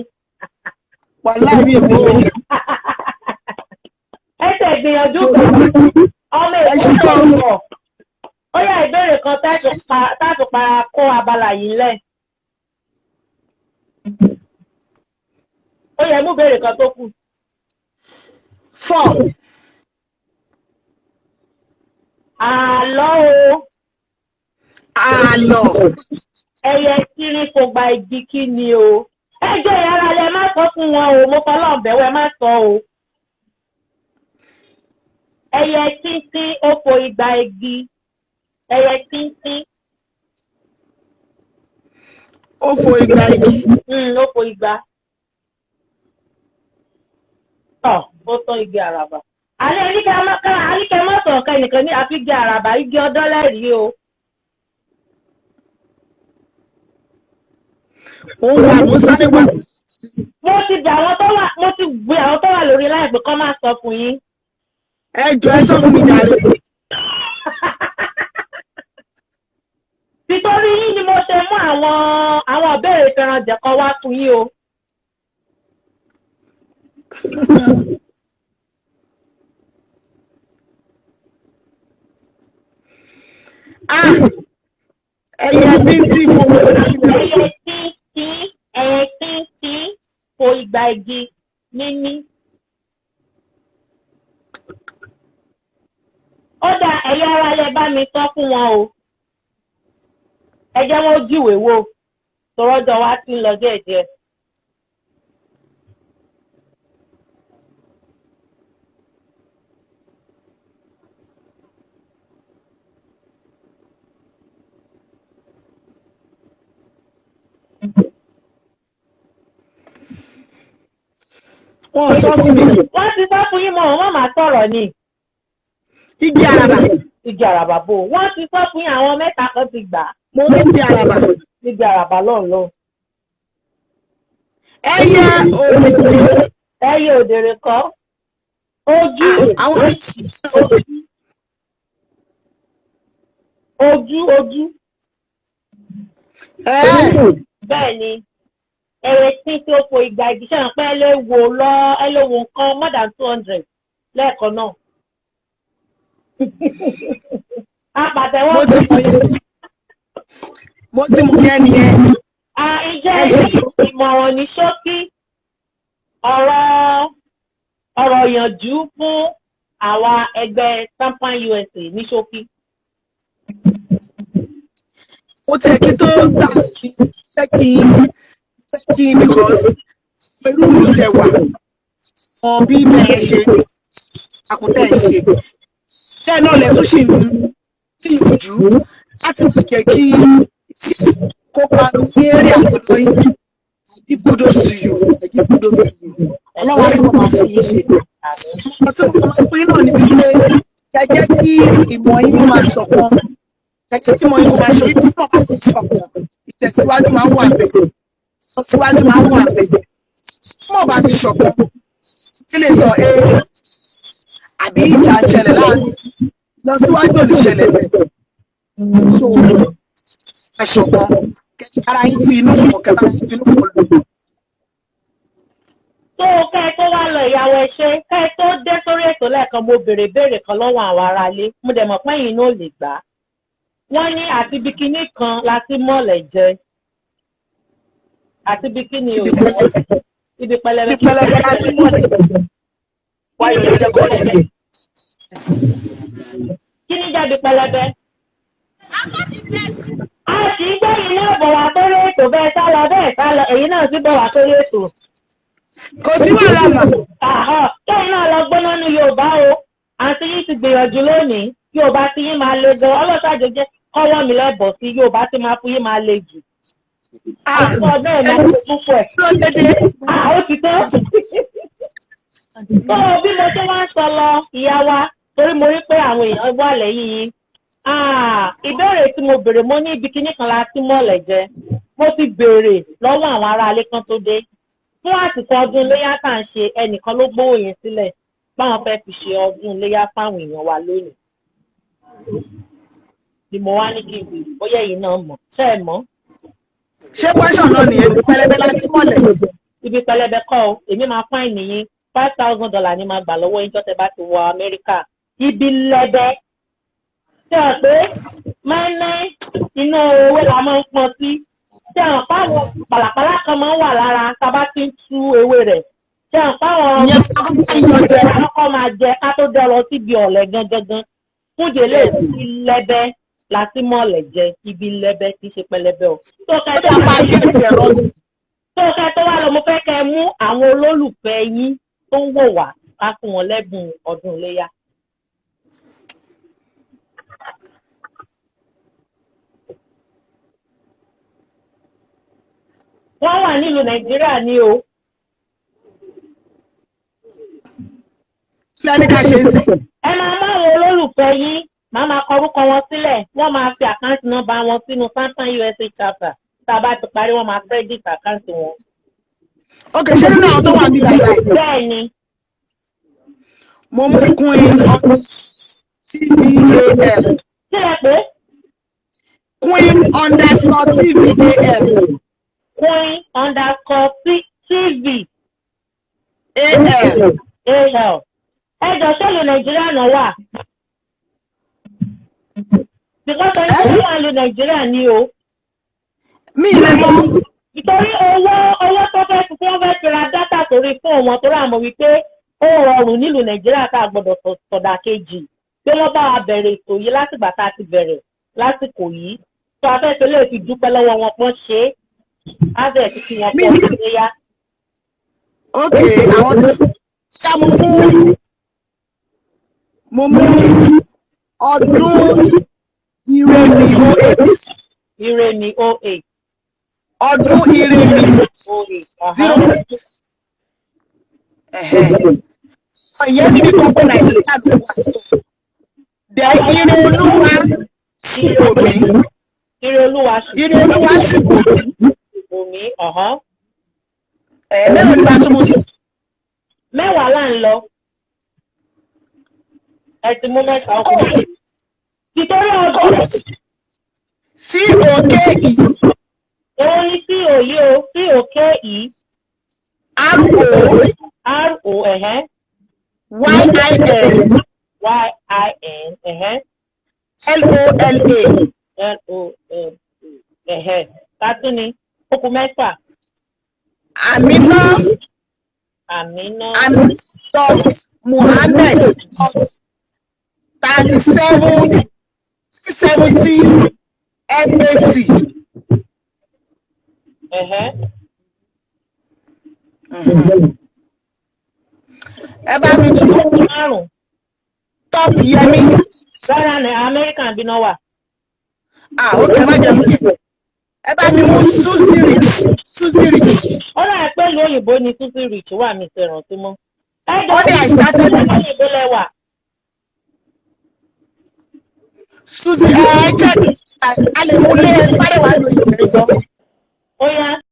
Wàláì, mi ìmọ̀ o. Ẹ tẹ̀ gbìyànjú gan. Ọmọ Ẹ èkó ṣé o. sọ̀rọ̀. Ó yá, ìbéèrè kan táàtù para kó abala yìí lẹ̀. Ó yẹ mú ìbéèrè kan tó kù. Four. Àlọ́ o. Àlọ́. Ẹyẹ tírín kò gba igi, kí ni o? Ẹ jẹ́ ìyára lẹ má sọ fún wọn o, mo fọlọ́ọ̀ bẹ̀wẹ̀, má sọ o. Ẹyẹ tíntín ó fo igba igi. Ẹyẹ tíntín. Ó fo igba igi. Ó fo igba. Tọ̀, ó tán, igi àràbà. Àlẹ́ oníkẹ́ má ká àníkẹ́ má sọ̀rọ̀ ká ẹnìkan ní àfi igi àràbà, igi ọdọ́lẹ́rìí o. Ó wà, mo sáré wà. Mo ti gbé àwọn tó wà lórí láìpẹ́ kọ́ máa sọ fún yín. Ẹ jọ, ẹ sọ fún mi jàre. Títorí yín ni mo ṣe mú àwọn ìbéèrè fẹ́ràn jẹ̀kọ wá fún yín o. Ah, ẹyẹ bíntì fowó. Ẹyẹ tíntín, ẹyẹ tíntín fo igba igi níní. Ó dá ẹ̀yà ara lẹ bá mi sọ fún wọn o. Ẹ jẹ́ wọn ó jíwèé wò tọrọjọ wa ti ń lọ díẹ̀díẹ̀. Wọn ò sọ fún mi. Wọ́n ti sọ fún yín mọ́, wọ́n máa sọ̀rọ̀ ni. Igi àràbà. Igi àràbà bò, wọ́n ti sọ fún yín, àwọn mẹ́ta kan ti gbà. Mo ní igi àràbà. Igi àràbà lọ́nlọ́. Ẹyẹ òmìnir. Ẹyẹ òdèrè kọ́ ojú. Àwọn. Ojú ojú. Ẹ. Bẹ́ẹ̀ ni, ẹyẹ tí tí ó fo igba igi, ṣé pé ẹ lè wò lọ, ẹ lè wo nǹkan more than 200 lẹ́ẹ̀kan náà. Apàtẹ́wọ́. Mo ti mọ yẹn, mo ti mọ yẹn nìyẹn. Ǹjẹ́ Ẹ ṣé. ìmọ̀ràn ní ṣókí, ọ̀rọ̀ ìyànjú fún àwa ẹgbẹ́ Tampan USA ní ṣókí. Mo tiẹ̀ kí tó gbà fẹ́ kí n because irú mi tẹ wà mọ bí bẹ́ẹ̀ ṣe àkútẹ́ ṣe tẹ́ náà lẹ́ tún ṣì ń tìjú láti jẹ́ kí kópa ní eré àtọ̀dọ̀ yín. I give kudos to you, I give kudos to you. Ọlọ́run á túbọ̀ máa fún yín ṣe. Ọ̀rọ̀ tí mo máa fún yín náà ni wípé kẹ́ jẹ́ kí ìmọ̀ yín kó máa ṣọ̀kan. Kẹ̀kẹ́ tí mo yín kó máa ṣe ibi tí wọ́n bá ti ṣọ̀kan, ìtẹ̀síwájú máa ń wà bẹ́ẹ̀, ìtẹ̀síwájú máa ń wà bẹ́ẹ̀. Tí wọ́n bá ti ṣọ̀kan, kí lè sọ ẹ àbí ìjà ṣẹlẹ̀ láàrin, lọ síwájú ò lè ṣẹlẹ̀ bẹ́ẹ̀. So ẹ ṣọ̀kan, kẹ̀kẹ́ ara yín fi inú kan, kẹ̀kẹ́ ara yín fi inú kan lò. Tó kẹ́ ẹ tó wá lọ, ìyàwó, ẹ ṣe kẹ́ ẹ tó dé sórí ètò lẹ́ẹ̀kan, mo béèrè béèrè kan lọ́wọ́ àwọn aráalé, mo dẹ̀ mọ̀ pé ẹ̀yin náà lè gbà á. Wọ́n ní àti bikini kan la ti mọ̀lẹ̀ jẹ àti bikini o. Ibi pẹlẹbẹ. Ibi pẹlẹbẹ. Ibi pẹlẹbẹ láti mọ̀lẹ̀ wáyé ló jẹ́ kó lè. Kí ní jáde pẹlẹbẹ? A sì ń gbé yìí náà bọ̀ wá sórí ètò. Bẹ́ẹ̀ sá lọ, bẹ́ẹ̀ sá lọ, èyí náà sì bọ̀ wá sórí ètò. Kò sí wàhálà mà. Àhọ́, kẹ́yìn náà lọ gbóná ní Yorùbá o. Àǹtí yín ti gbìyànjú lónìí. Yorùbá tí yín máa le gan. Ọlọ́sàjò jẹ́ kọ́wọ́ mi lẹ́bọ̀ sí Yorùbá tí máa fún yín máa le jù. Ah, ọ̀pọ̀ bẹ́ẹ̀ máa ṣe púpọ̀ ẹ̀. Ló dédé. Ah, ó ti tó. Tó bí mo ṣe wá ń sọ lọ, ìyá wa, torí mo rí pé àwọn èèyàn wà lẹ́yìn yín. Ah, ìbéèrè tí mo béèrè, mo ní ibi kíní kan la ti mọ̀lẹ̀ jẹ. Mo ti béèrè lọ́wọ́ àwọn aráalé kan tó dé. Fún àsìkò ọdún iléyà tá à ń ṣe, ẹnìkan ló gbówó yẹn sílẹ̀ báwọn fẹ́ fi ṣe ọdún iléyà fáwọn èèyàn wa lónìí. Ni mo wá ní kí n béèrè bóyá èyí náà mọ̀. Ṣé ẹ mọ̀? Ṣé question náà nìyẹn, ibi pẹlẹbẹ láti mọ̀lẹ̀? Ibi pẹlẹbẹ kọ́ o. Èmi máa fine nìyí, $5,000 ni máa gbà lọ́wọ́ yín jọ́tẹ̀ bá ti wọ Amẹ́ríkà. Ibi lẹ́bẹ̀ ṣe hàn pé mẹ́ẹ́nẹ́ inú ewé la máa ń pọn sí. Ṣe hàn páwọn pàlàpàlà kan máa ń wà lára tá a bá ti ń tú ewé rẹ̀? Ṣe hàn páwọn Ìyẹn fún yíyan jẹ. Àkọ́kọ́ máa jẹ ká tó dẹ́ lọ síbi ọ̀lẹ̀ gangan. Fún délé, ibi lẹ́bẹ̀ láti mọ̀lẹ̀ jẹ. Ibi lẹ́bẹ̀ kì í ṣe pẹlẹbẹ o. Tó Ó kẹ́ dà pa gẹ̀ẹ́tì ẹ̀rọ ni. Tó kẹ́ tó wá lọ, mo fẹ́ kẹ́ mú àwọn olólùfẹ́ yín tó ń wò wá, ká fún wọn lẹ́bùn ọdún iléyà. Wọ́n wà nílùú Nàìjíríà ní o. Kí lẹ́ni ká ṣe ń sìn? Ẹ máa mú àwọn olólùfẹ́ yín, máa máa kọ orúkọ wọn sílẹ̀, wọ́n máa fi account number wọn sínú Samsung USA chapter. Tá a bá ti parí, wọ́n máa credit account wọn. Ok, ṣé nínú àwọn tó wà ní dàda yìí? Bẹ́ẹ̀ ni. Mo mú queen tval. Kí lẹ pé? Queen_tval. Queen_tv al. Al. Ẹ jọ, ṣé ìlú Nàìjíríà náà wà? Because ẹni tó wà ní Nàìjíríà ni o. Mi lè mọ. Nítorí owó tó fẹ́ fi, wọ́n fẹ́ fi ra data sórí fóònù wọn, torí àmọ́ wípé ó rọrùn nílùú Nàìjíríà tá a gbọ́dọ̀ sọ̀dà kejì pé wọ́n bá wa bẹ̀rẹ̀ ètò yìí látìgbà tá a ti bẹ̀rẹ̀ lásìkò yìí tó a fẹ́ fi lè fi dúpẹ́ lọ́wọ́ wọn pọ́n ṣe é, á bẹ̀rẹ̀ sí kí wọ́n pọ̀ sí yá. Ok, àwọn tó ṣá, mo mú ọdún ire mi 08. Ire ni 08. Ọdún ire mi 08. 08. Ìyẹn níbi kan pé Nàìjíríà ló wà. Dẹ ire olúwa ṣùgbọ́n mi. Ire olúwa ṣùgbọ́n. Ire olúwa ṣùgbọ́n mi. Omi ọ̀hán. Ẹ mélòó ni bá tún mú sí? 10 là ń lọ. Ẹ ti mú mẹ́ta, ọkùnrin. Ìtorí ọdún. C O K E. Èwo ni sí òyí o? C O K E. R O. R O, ẹ̀hẹ́n. Y I N. Y I N, ẹ̀hẹ́n. L O L A. L O L A, ẹ̀hẹ́n. Tátún ni, ó kù mẹ́fà. Amina. Àmínà. Amin dot Muhammed dot 37 70 F A C. Ẹ̀hẹ́n. Ẹ bá mi tún Márùn-ún. Top Yẹmi. Rárá, ní Amẹ́ríkà bí náà wà. Ah, ok, má jẹ́ mú yẹn. Ẹ bá mi mú Suzy Rich, Suzy Rich. Ó dà pé ìlú òyìnbó ni Suzy Rich wà, mí ṣe rántí mọ́. Ẹ jọ. Ó ní I started Ìlú òyìnbó lẹ wà. Suzy, ẹ check, a lè mú lé ẹ tí bá dẹ̀ wá lóyún ẹjọ́. Ó yá.